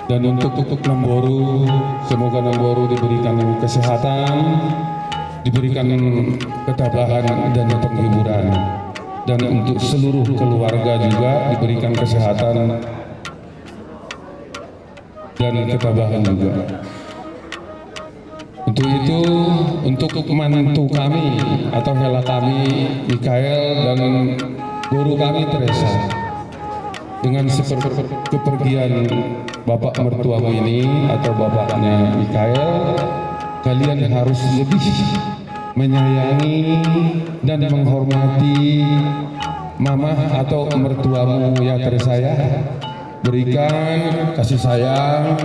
Dan untuk, untuk Namboru, semoga Namboru diberikan kesehatan, diberikan ketabahan dan penghiburan. Dan untuk seluruh keluarga juga diberikan kesehatan dan ketabahan juga. Untuk itu, untuk mantu kami atau hela kami, Mikael, dan boru kami, Teresa, dengan seper-, kepergian bapak mertuamu ini atau bapaknya Mikael, kalian harus lebih menyayangi dan menghormati mamah atau mertuamu, ya, Teresa, ya. Berikan kasih sayang,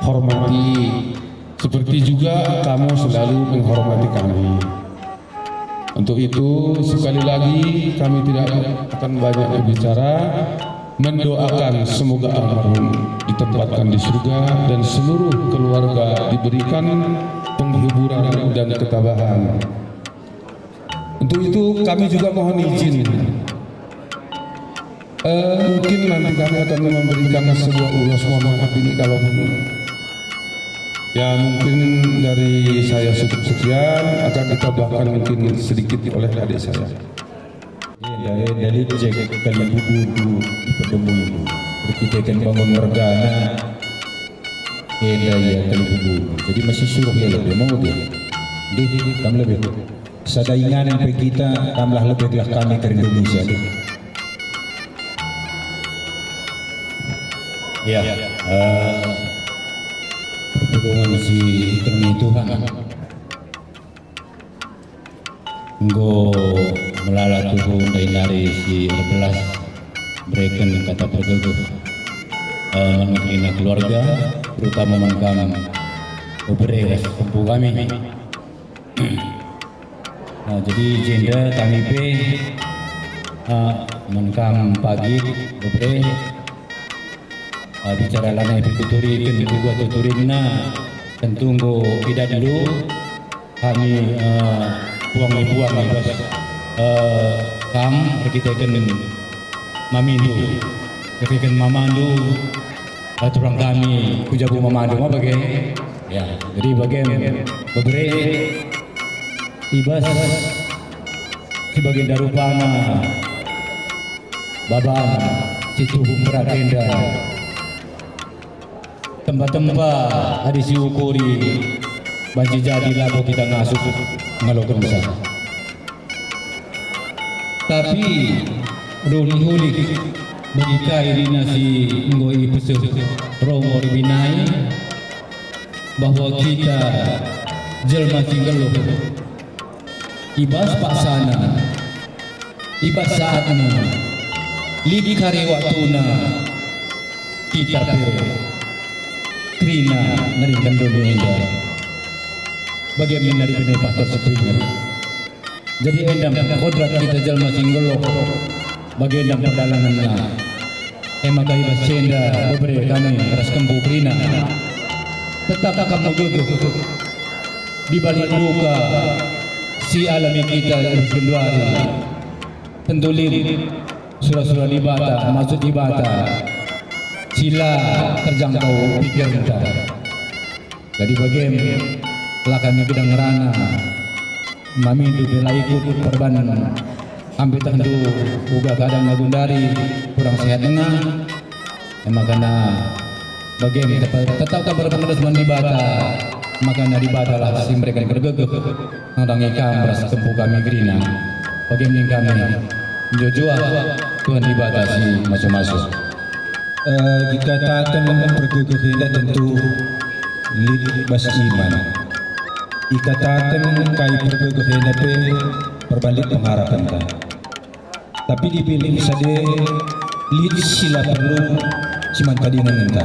hormati. Seperti juga kamu selalu menghormati kami. Untuk itu, sekali lagi, kami tidak akan banyak berbicara, mendoakan semoga almarhum ditempatkan di surga dan seluruh keluarga diberikan penghiburan dan ketabahan. Untuk itu, kami juga mohon izin. Eh, mungkin nanti kami akan memberikan sebuah ulos, mohon maaf ini kalau pun. Ya, mungkin dari saya cukup sekian, akan ditambahkan mungkin sedikit oleh adik saya. Enda, enda lit je kalimbubu tu dipetemuindu. Erkiteken bangun mergana. Enda ia kalimbubu. Jadi masih suruh ia lebe, mau dia. Dih, kam lebe. Sada inganan pe kita, kamlah lebe gelah kami kerindu Indonesia, dih. Ya, eh, perpulungen si ikelengi Tuhan. Enggo melala tuhu ndai nari si erbelas, bereken kata pergegeh, eh, man kerina keluarga, terutama man kam bebere ras empu kami. Nah, jadi jenda kami pe, eh, man kam pagi bebere, eh, bicara lanai pe kuturiken, kuga tuturinna, tentu enggo idatndu. Kami, eh, puangi-puangi bas, eh, kam erkiteken mamindu, erkiteken mamandu, eh, turang kami ku jabu mamandu, ma bage? Ya, jadi bage bebere i bas si bagenda rupana baban si tuhu merak enda. Tempa-tempa adi siukuri banci jadi labo kita ngasup ngalokenca. Tapi ulih-ulih bagi kai kerina si enggo ipeseh Romo Ribinai bahwa kita jelma si nggeluh i bas paksana, i bas saatna, lit kari waktuna, kita pe kerina nerinken doni enda. Bage min nari bene Pastor Springer. Jadi enda kodrat kita jelma si nggeluh, bage enda perdalanenna. E maka i bas si enda bebere kami ras kempu kerina. Tetap kam megegeh di balik duka si alami kita i bas genduari. Tentu lit sura-sura Dibata, maksud Dibata si la terjangkau pikirenta. Jadi bagem, la kami gedang ngerana, mamindu pe la ikut perban ampe tehndu uga keadaan lagu ndari kurang sehat denga. E makana bagem tepa-, tetap kam berpengedes man Dibata, makana Dibata lah si mereken pergegeh nandangi kam ras kempu kami kerina. Bagem ning kami, njuah-juah Tuhan Dibata si masu-masu. Eh, ikataken pergegeh enda tentu lit bas iman. Ikataken kai pergegeh enda pe perban lit pengharapenta. Tapi di balik sade lit si la perlu si man tadingenta,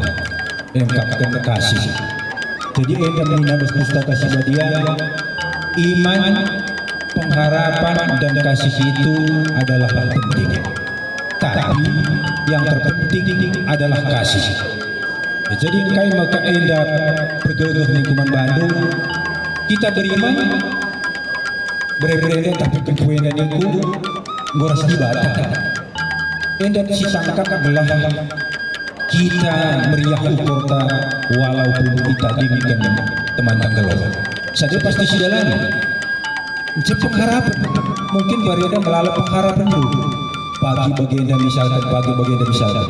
engkapken kasih. Jadi enda nina bas Pustaka Si Badia, iman, pengharapan, dan kasih itu adalah penting. Tapi yang terpenting adalah kasih. Jadi engkai maka enda pergegeh ningku man bandu, kita beriman, bere-bere enda tapi kempu enda ningku enggo ras Dibata. Enda si tangkap gelah kita meriah ukurta walaupun itadingken teman tanggeluh. Sade pasti sidalani. Ncep pengharapen. Mungkin barenda melala pengharapen dulu. Pagi bagenda misalkan, pagi bagenda misalkan.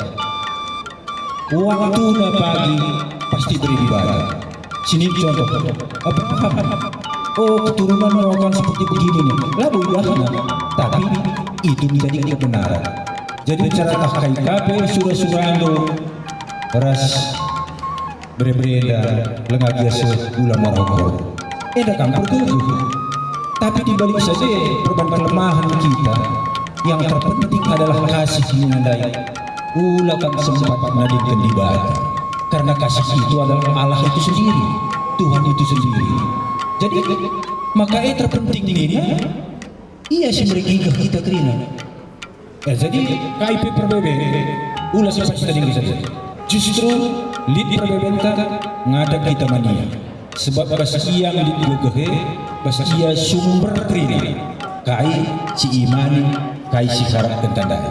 Waktuna pagi pasti bere Dibata. Sini contoh, Abraham. Oh, keturunanmu akan seperti begini nih. Labo idahna. Tapi itu menjadi kebenaran. Jadi cara tah kai kape sura-surandu ras bere-bere enda langa biasa gula marokok. Enda kam pergegeh. Tapi di balik saja perban kelemahan kita, yang terpenting adalah kasih nina ndai. Ula kam sempat nadingken Dibata. Karena kasih itu adalah Allah itu sendiri, Tuhan itu sendiri. Jadi, maka e terpenting nina, Ia si mergigeh kita kerina. Eh, jadi, kai pe perbebe, ula sempat tadingken saja. Justru, lit perbebenta ngadap kita man Ia. Sebab bas Ia lit gegehe, bas Ia sumber kerina. Kai si imani, kai si harapken tandai.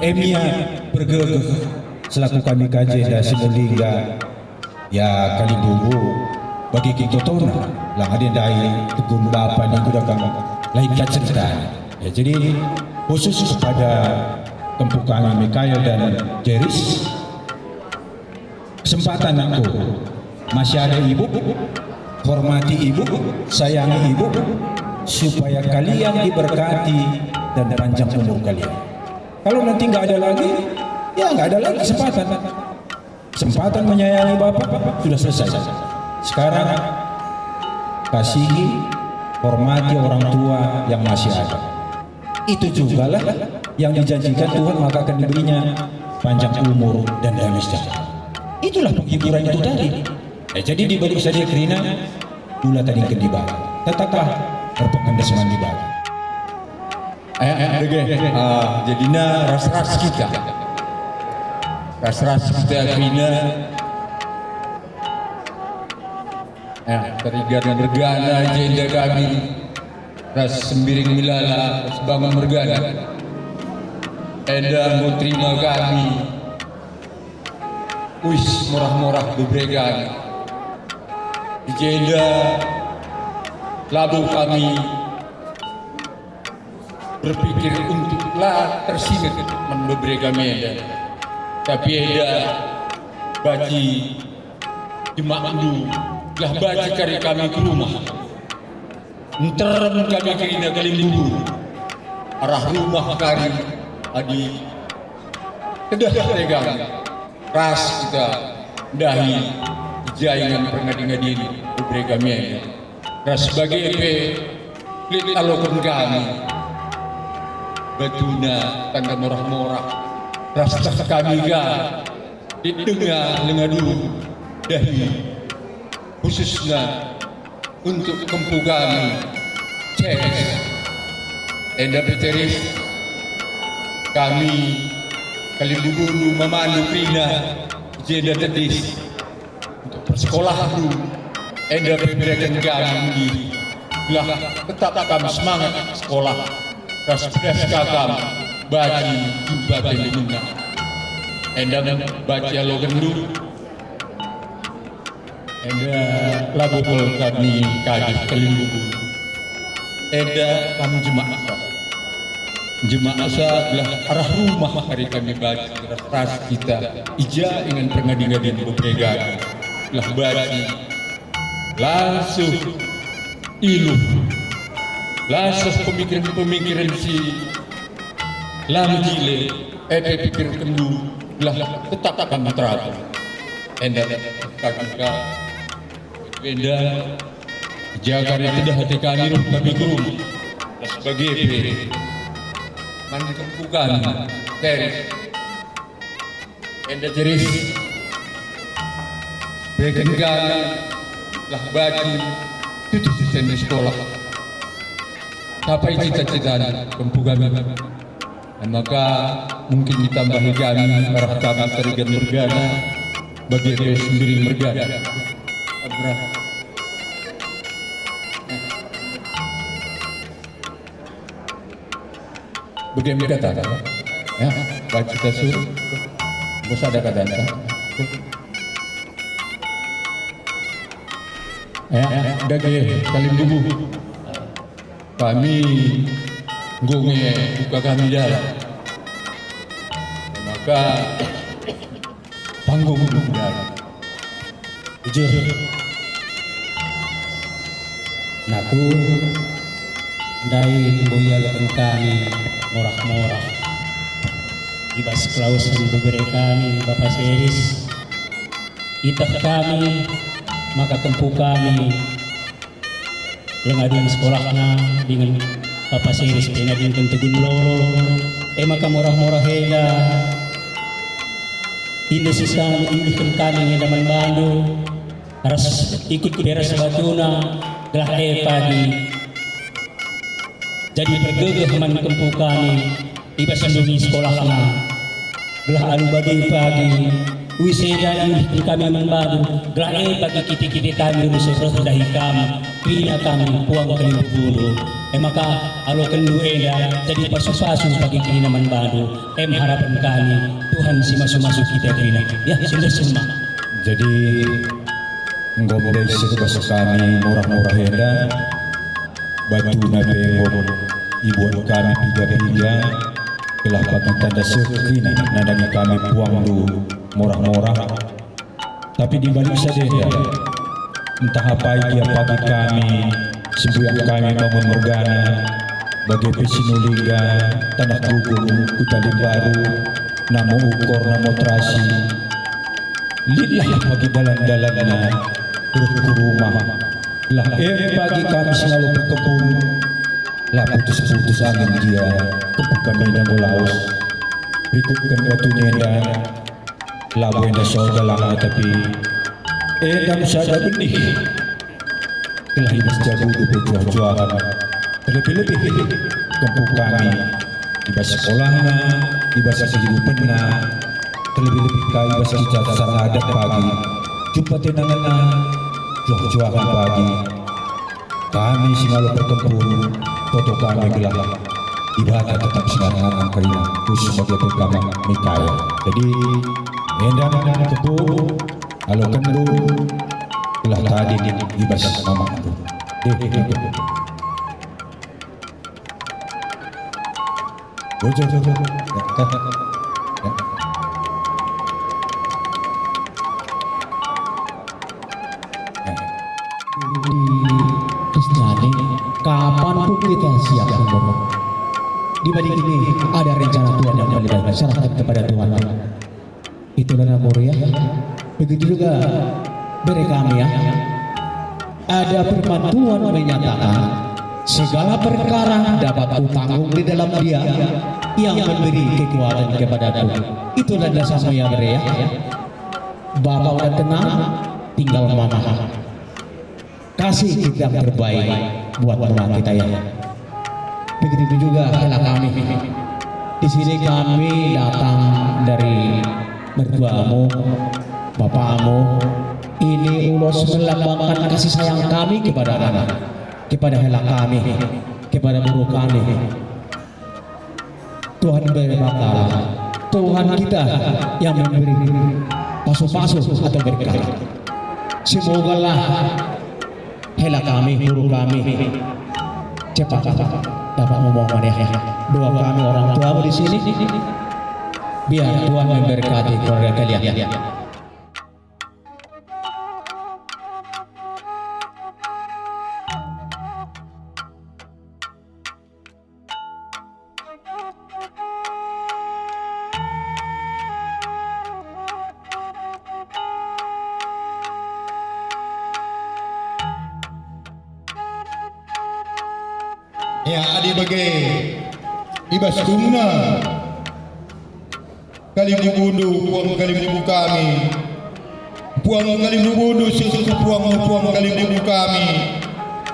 Em ia pergegeh selaku kami kajenda si melingga. Ya, kalimbubu bagi kin totona, lang adi ndai tegun bapa nindu dakang lain ka ceritana. Ya, jadi khusus kepada kempu kami Mikael dan Jeris, kesempatan aku, masih ada ibu, hormati ibu, sayangi ibu, supaya kalian diberkati dan panjang umur kalian. Kalau nanti nggak ada lagi, ya nggak ada lagi kesempatan. Kesempatan menyayangi Bapak sudah selesai. Sekarang, kasihi, hormati orang tua yang masih ada. Itu jugalah yang dijanjikan Tuhan, maka akan diberinya panjang umur dan damai sejahtera. Itulah penghiburan itu tadi. Eh, jadi di balik sada kerina, ula tadingken Dibata. Tetaplah berpegangan man Dibata. Eh, eh, dage. Ah, jadina ras-ras kita. Ras-ras kita kerina. Eh, Terigan mergana jenda kami, ras Sembiring Melala, ras Bangun mergana. Enda enggo terima kami. Uis morah-morah bebere kami. I jenda labo kami berpikir untuk la tersinget man bebere kami enda. Tapi enda banci jemakndu, gelah banci kari kami ku rumah. Nterem kami kerina kalimbubu. Arah rumah kari adi kedah Terigan. Ras kita ndahi i ja ingan perngadi-ngadin bebere kami enda. Ras bage pe lit aloken kami batuna tanda morah-morah. Ras teh kami ka lit denga lenga dulu ndahi khususna untuk kempu kami, Ceres. Enda pe Ceres, kami kalimbubundu mamandu kerina i jenda tedis untuk persekolahndu, enda pe bereken kami mendiri, gelah tetap kam semangat sekolah, ras pedas ka kam banci jumpa tendu menang. Enda banci alokenndu. Enda labo kal kami kagih kalimbubu. Enda kam jemaksa. Jemaksa gelah arah rumah kari kami banci ras-ras kita i ja ingan perngadi-ngadin bebere kami. Gelah banci la soh iluh, la soh pemikiren-pemikiren si la mejile, e pe pikirkenndu gelah tetap kam terapung. Enda kagika, enda i ja kari tedah ate kami reh kami ku rumah, ras bage pe man kempu kami, Ceres. Enda Ceres, bereken kami lah banci tutus sisenda sekolah. Capai cita-citana kempu kami. E maka mungkin ditambahi kami arah kami Terigan mergana, bage pe Sembiring mergana. Abrah. Bage me kata, ya, banci kita suruh. Bos ada kata, ya. Ya, dage kalimbubu. Kami enggo nge buka kami dalan. Maka panggung dalan. Bujur. Naku, ndai enggo ialoken kami morah-morah. I bas kelawesen bebere kami, Bapa Ceres. Iteh kami, maka kempu kami, leng ading sekolahna dingen Bapa Ceres pe nadingken Tegun Lolo. E maka morah-morah enda, indah sisana iulihken kami enda man bandu, ras ikut pe ras batuna, gelah e pagi jadi pergegeh man kempu kami i bas ndungi sekolahna. Gelah alu bage pagi, uis enda iulihken kami man bandu, gelah e pagi kite-kite kami rindu seh reh ndahi kam, kerina kami puang kalimbubundu. E maka alokenndu enda jadi pasu-pasu pagi kerina man bandu. Em harapen kami, Tuhan si masu-masu kita kerina. Ya, sudah semua. Jadi, enggo mulai seh bas kami morah-morah enda, batuna pe enggo ibuat kami piga-piga, gelah pagi tanda seh kerina nandangi kami puangndu morah-morah. Tapi di balik sada enda, ntah apai gia pagi kami, sembuyak kami Bangun mergana, bage pe Sinulingga, Tanah Gubung, Kuta Limbaru, Namo Ukor, Namo Terasi, Lillah pagi dalan-dalanna reh ku rumah. Lah em pagi kami singalo perkempun. La putus-putus angin gia, kempuk kami enda enggo lawes. Rikutken batu nenda, labo enda sor dalanna tapi enda me sada benih. Gelah i bas jabu pe juah-juahen. Terlebih-lebih kempuk kami, i bas sekolahna, i bas kehidupenna, terlebih-lebih ka i bas kicacasarna adat pagi. Jumpa tenangenna, juah-juahen pagi. Kami singalo perkempun, toto kami gelah Dibata tetap sinarngangen kerina, khusus bagi P K Mikael. Jadi, enda kempuk, Alokenndu gelah tading i bas mamakndu. Deh, deh, deh. Bujur. Ya, ya. Ya. Ya. Di Kristiani, kapanpun kita siap mendukung. Di balik ini ada rencana Tuhan yang paling baik. Serahkan kepada Tuhan. Itulah Namur ya. Begitu juga bere kami ya. Ada firman Tuhan menyatakan, "Segala perkara dapat kutanggung di dalam Dia yang memberi kekuatan kepadaku." Itulah dasarmu ya bere ya. Bapa udah tenang, tinggal mama. Kasih kita yang terbaik buat mama kita ya. Begitu juga hela kami. Di sini kami datang dari mertuamu, bapamu. Ini ulos melambangkan kasih sayang kami kepada anak, kepada hela kami, kepada beru kami. Tuhan bere maka Tuhan kita yang memberi pasu-pasu atau berkat. Semogalah hela kami, guru kami, cepat dapat memohon ya. Doa kami orang tuamu di sini, biar Tuhan memberkati keluarga kalian. Ya, adi bage, i bas dungna. Kalimbubundu, puang kalimbubu kami. Puang kalimbubundu, susuku puang, puang kalimbubu kami.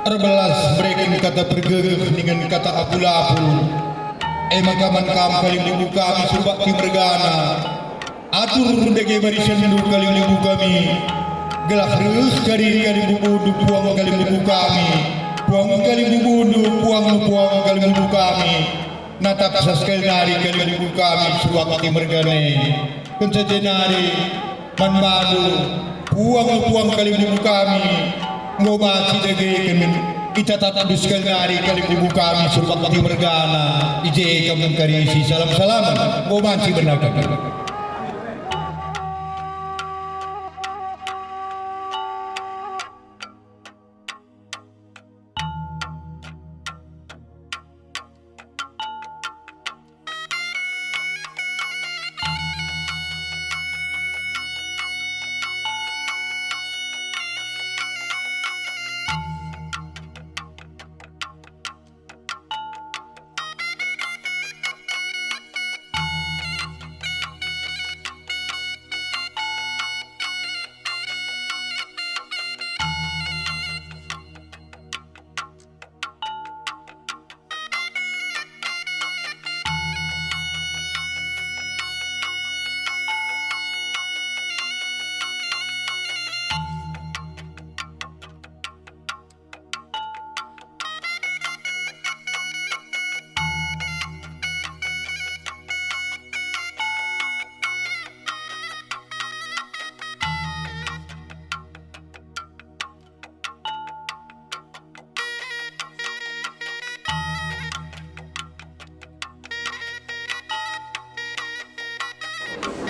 Erbelas bereken kata pergegeh dingen kata apul-apul. E maka man kam kalimbubu kami subak mergana. Atur dage barisendu kalimbubu kami. Gelah reh kari kalimbubundu, puang kalimbubu kami. Puang kalimbubundu, puang, puang kalimbubu kami. Natap sas kali nari kalimbubu kami subak mergana. Kenca jenari man bandu, puang-puang kalimbubu kami, enggo banci dage kami itatap dus kali nari kalimbubu kami subak mergana. I je kam engkari si salam-salaman, enggo banci benaken.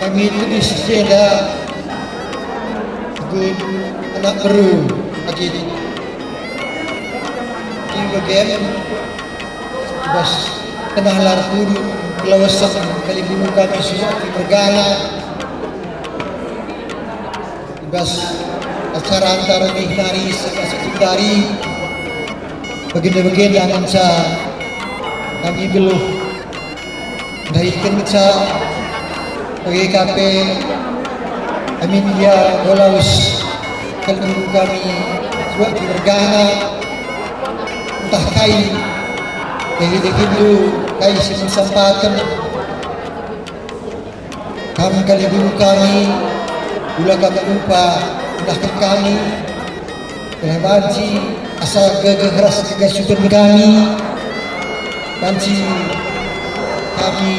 Kami tulis jenda, anak beru agi di bagian bas tengah lar kudu kelawasan kalimbubu kami sudah mergana. Bas acara antar nari sebelas Februari, bagenda-bagenda ngenca kami geluh ndahiken ngenca bage ka pe amin ia Olaus kalimbubu kami, suak mergana ntah kai, dehi-dehindu kai si mesampaten. Kam kalimbubu kami, ula kam lupa ndahken kami, gelah banci asa gegeh ras kegasupen kami, banci kami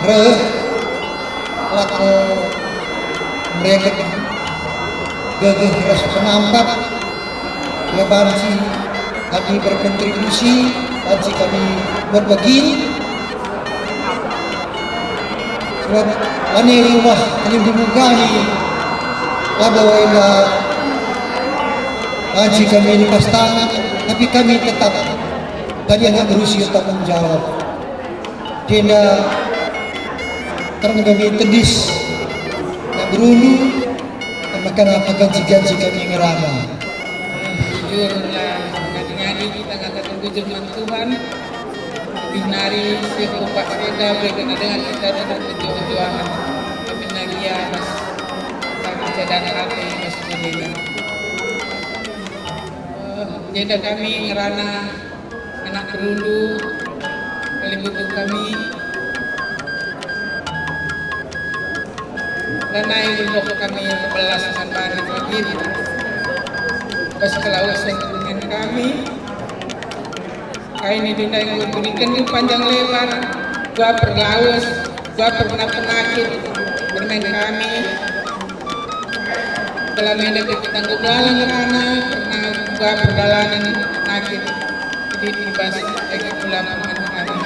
reh lako mereken gegeh ras penampat. Gelah banci kami berkontribusi, banci kami berbagi. Sebab lanai rumah kalimbubu kami, labo enda banci kami lepas tangan, tapi kami tetap tadi anak berusia tanggung jawab. Jenda terang kami tedis, nak berundu, maka apa janji-janji kami ngerana. Jujurlah, ngadi-ngadi kita ngataken bujur man Tuhan. Lebih nari si kupak enda bagi dengan kita dengan perjuang-perjuangan. Kami nagia ras kami cadan ate ras jendela. Eh, jenda kami ngerana anak berundu, kalimbubu kami. Lanai iendok kami erbelas man bana kami. Bas kelawesen dengan kami. Kai nari ndai enggo ibereken panjang lebar, gua perlawes, gua pernah penakit, permen kami. Dalam hidup kita nggo belalang ngerana, pernah gua perdalanen penakit. Jadi, bebas lagi pula permen kami.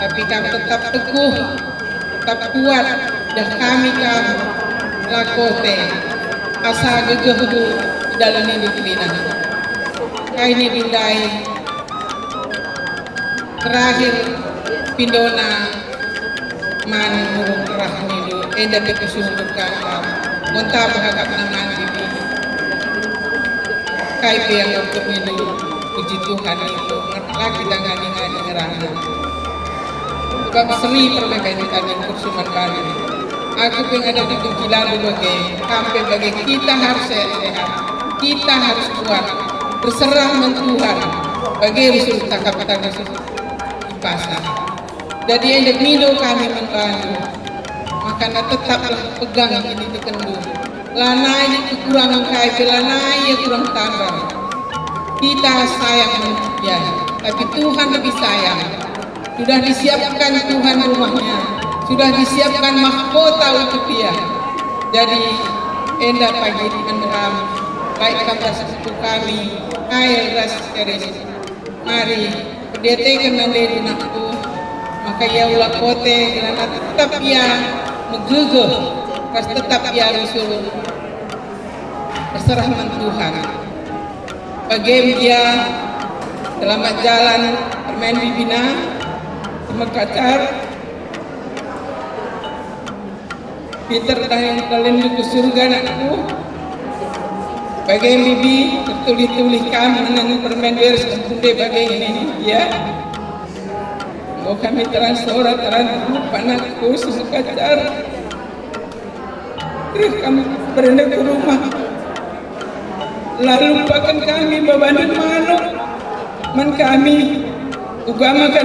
Tapi kam tetap teguh, tetap kuat, dah kami kam lakote, asa gegehndu i dalam hidup kerina. Kai nari ndai terakhir pindona man nurung kerah nindu, enda pe kusungkun kam, kam. Mun tah berhakapna man bibi. Kai pe yang untuk nindu, puji Tuhan itu, la kita ngadi-ngadi ngerana. Sebab seri permeben kami kursuman bani. Aku pe ngada di kunci lalu bage, kam pe bage, kita harus sehat-sehat. Kita harus kuat. Berserah man Tuhan. Bage rusur takap-takap. Pasang. Jadi enda mindo kami man bandu, makana tetaplah pegang kinitekenndu. Lanai lit kekurangen kai pe, lanai ia kurang tambar. Kita sayang man ia, tapi Tuhan lebih sayang. Sudah disiapkan Tuhan rumahnya, sudah disiapkan mahkota untuk ia. Jadi enda pagi meneram, baik kam ras kami, Kael ras Keris. Mari, perdiateken nandendu nakku, maka ia ula kote, gelah tetap ia megegeh, ras tetap ia rusur erserah man Tuhan. Bage gia, selamat jalan, permen bibina, semoga lancar. Pinter dahin dalandu ku surga, nakku. Bage bibi, tertulih-tulih kam ngenangi permen beres kunde bage ini, ya. Enggo kami terang sora, terang rupa, nakku, susu kacar. Terus kami berenda ke rumah. Lalu paken kami babanen manuk man kami, uga maka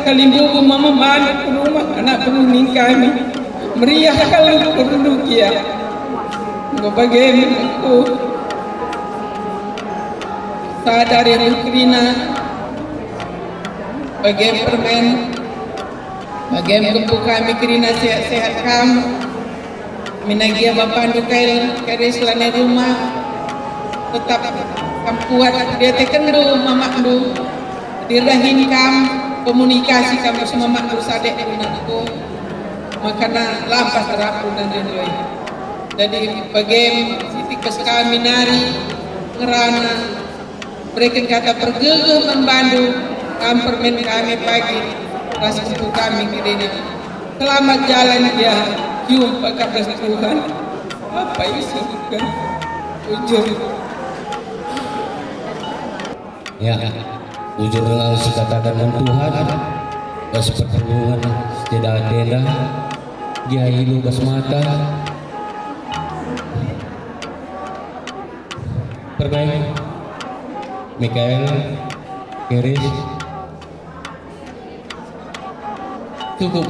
kalimbubu mama manuk ku rumah anak beruning kami. Meriah kal ukur dukia. Enggo bage menurutku. Sadari kerina, bage permen, bage kempu kami kerina sehat-sehat kam. Mina gia bapandu Kael, Keris lanai rumah, tetap kam kuat, diatekenndu mamakndu, dirahin kam, komunikasi kam ras mamakndu sadek runakku, makana lampas terapun dan rindu. Jadi, bage sitik bas kami nari ngerana, bereken kata pergegeh man bandu, kam permen kami pagi, ras kempu kami kerina. Selamat jalan, ya, jumpa ka ras Tuhan. Apa isi surga? Bujur. Ya, bujur nge sikataken man Tuhan, bas perpulungen si enda-enda, gia ilo bas mata. Permen, Mikael, Keris, cukup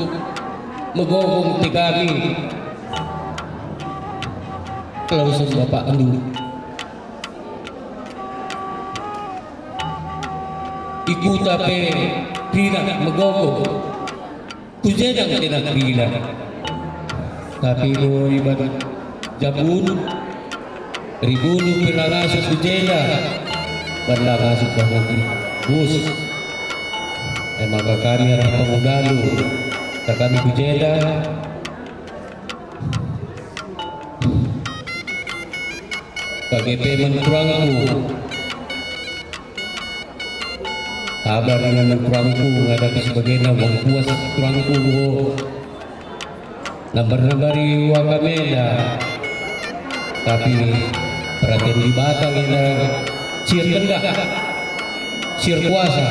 megogo ate kami. Kelawesen bapakndu. I kuta pe kerina megogo, ku jenda kerina. Tapi enggo iban jabun, ribundu pe la ngasup ku jenda, ban la ngasup bas negeri Bus. E maka kami arah pengudandu, kami ku jenda. Bage pe man turangku. Sabar ingan man turangku, ngadapi si bagenda, wang puas turangku enggo nambar-nambari uak kami enda. Tapi peraten Dibata nge enda si erkendah, si erkuasa.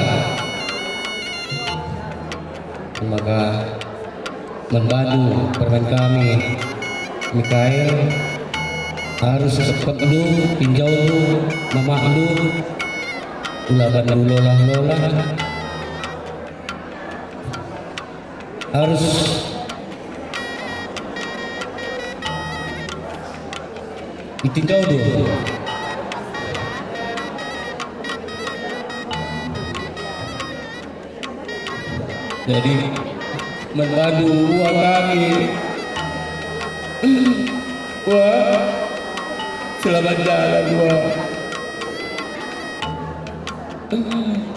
Maka man bandu permen kami, Mikael, arus sepetndu, tinjaundu, mamakndu, ula bandu lolah-lolah, arus itinjaundu. Jadi, man bandu uak kami. Wak, selamat jalan, wak.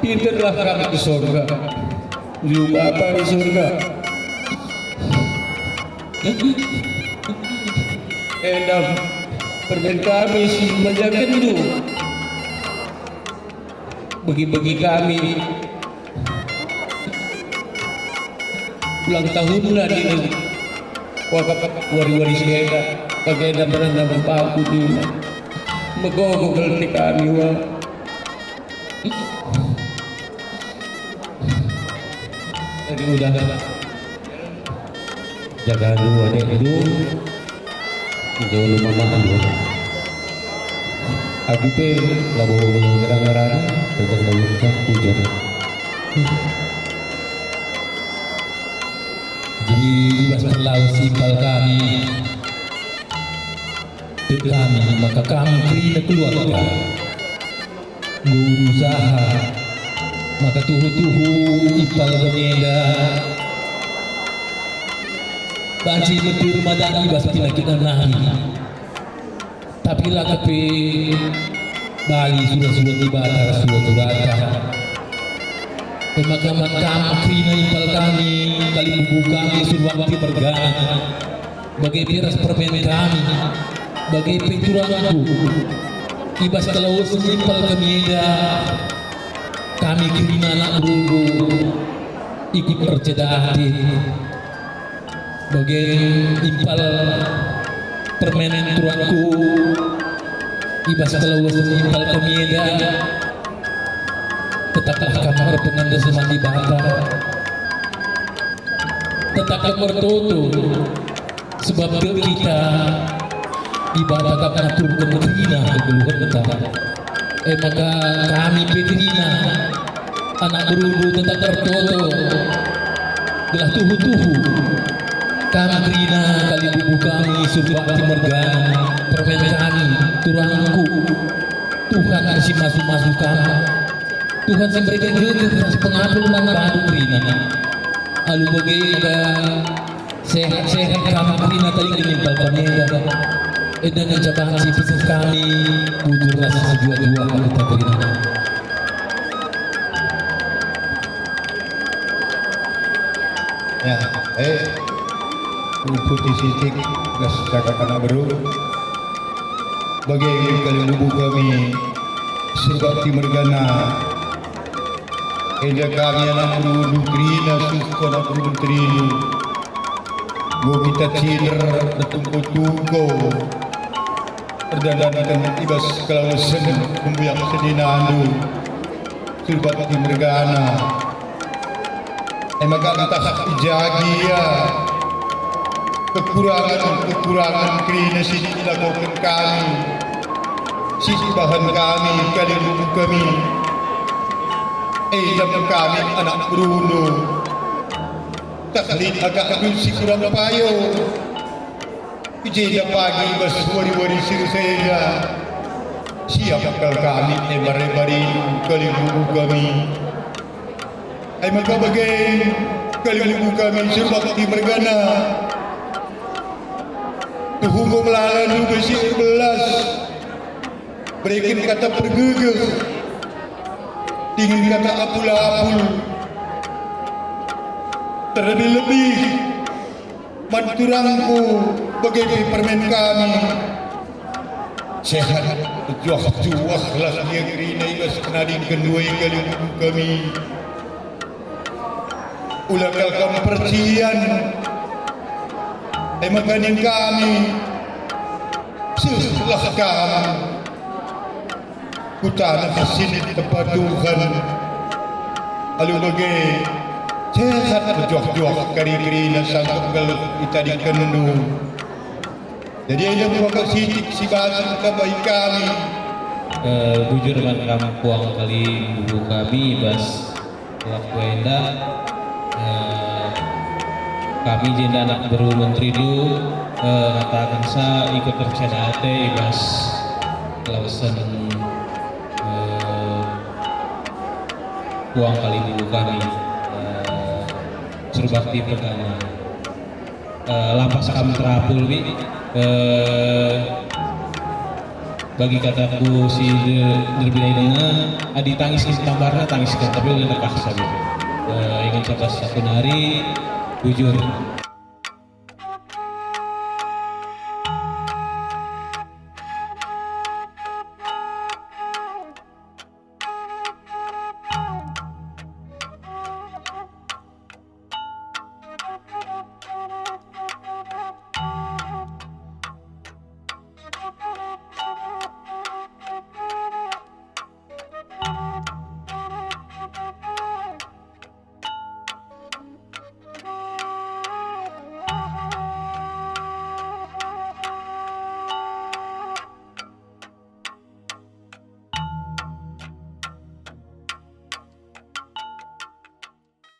Pinterlah kami ku surga. Jumpa Bapa i surga. Enda permen kami si manjakenndu. Bagi-bagi kami ulang tahunna nina, wak, wari-wari si enda, bagenda merana bapakku nina. Megogo kal ate kami, wak. Jadi udah. Jagandu adekndu, jolo mamakndu. Aku pe labo ngera-ngerana, tetap labo ucap bujur. Jadi, i bas perlawes impal kami, tek kami maka kam kerina keluarga. Enggo usaha maka tuhu-tuhu impal kami enda banci meter madan i bas penakitna nari. Tapi la kepe bali sura-sura Dibata ras sura-surata. E maka man kam kerina impal kami, kalimbubu kami, Surbakti mergana. Bage pe ras permen kami, bage pe turangku, i bas kelawesen impal kami enda, kami kerina anak berundu ikut erceda ate. Bage impal permen turangku, i bas kelawesen impal kami enda, tetaplah kam erpengendes man Dibata. Tetap kam ertoto. Sebab tek kita, Dibata kap ngaturken kerina kegeluhenta. E maka kami pe kerina, anak berundu tetap ertoto, gelah tuhu-tuhu. Kam kerina kalimbubu kami, Surbakti mergana, permen kami, turangku. Tuhan si masu-masu kam. Tuhan si mereken gegeh ras pengabul man bandu kerina. Alu bage maka sehat-sehat kam kerina tadingken impal kami enda. Enda ngenca banci peseh kami, bujur ras sejuah-juah kita kerina. Ya, eh, uputi sitik ras cakap anak beru. Bage kalimbubu kami, Surbakti mergana. Enda kami anak berundu kerina suku anak berundu terindu. Enggo kita cinder ertungko-tungko. Erdandanken i bas kelawesen pembuyak seninandu, Surbakti mergana. E maka ntah i ja gia kekurangen-kekurangen kerina si ilakoken kami, si ibahan kami, kalimbubu kami, e dam kami anak berundu, tah lit akapndu si kurang payo. I jenda pagi bas wari-wari si enda, siap kal kami embar-embarindu, kalimbubu kami. E maka bage, kalimbubu kami Surbakti mergana, tuhu enggo melala ndu si erbelas, bereken kata pergegeh, dingen kata apul-apul, terlebih-lebih man turangku bage pe permen kami. Sehat, pejuah-juahlah ia kerina i bas penadingken ndai kalimbubu kami. Ula kal kam percian, e maka ning kami, sehlah kam ku taneh si lit tempat Tuhan. Alu bage, sehat pejuah-juah kari kerina sangkep nggeluh itadingkenndu. Jadi enda maka sitik si banci kita bai kami. Eh, bujur man kam puang kalimbubu kami bas waktu enda, eh, kami jenda anak beru menteri du, eh, ngatakenca ikut terceda ate i bas kelawesen, eh, puang kalimbubu kami, eh, Surbakti mergana. Eh, lampas kam terapul, bi. Eh, bagi kataku si de-, derbinai denga, adi tangis kin tambarna, tangis kin, tapi ulih nekah sabi. Eh, ingan capas satu nari, bujur.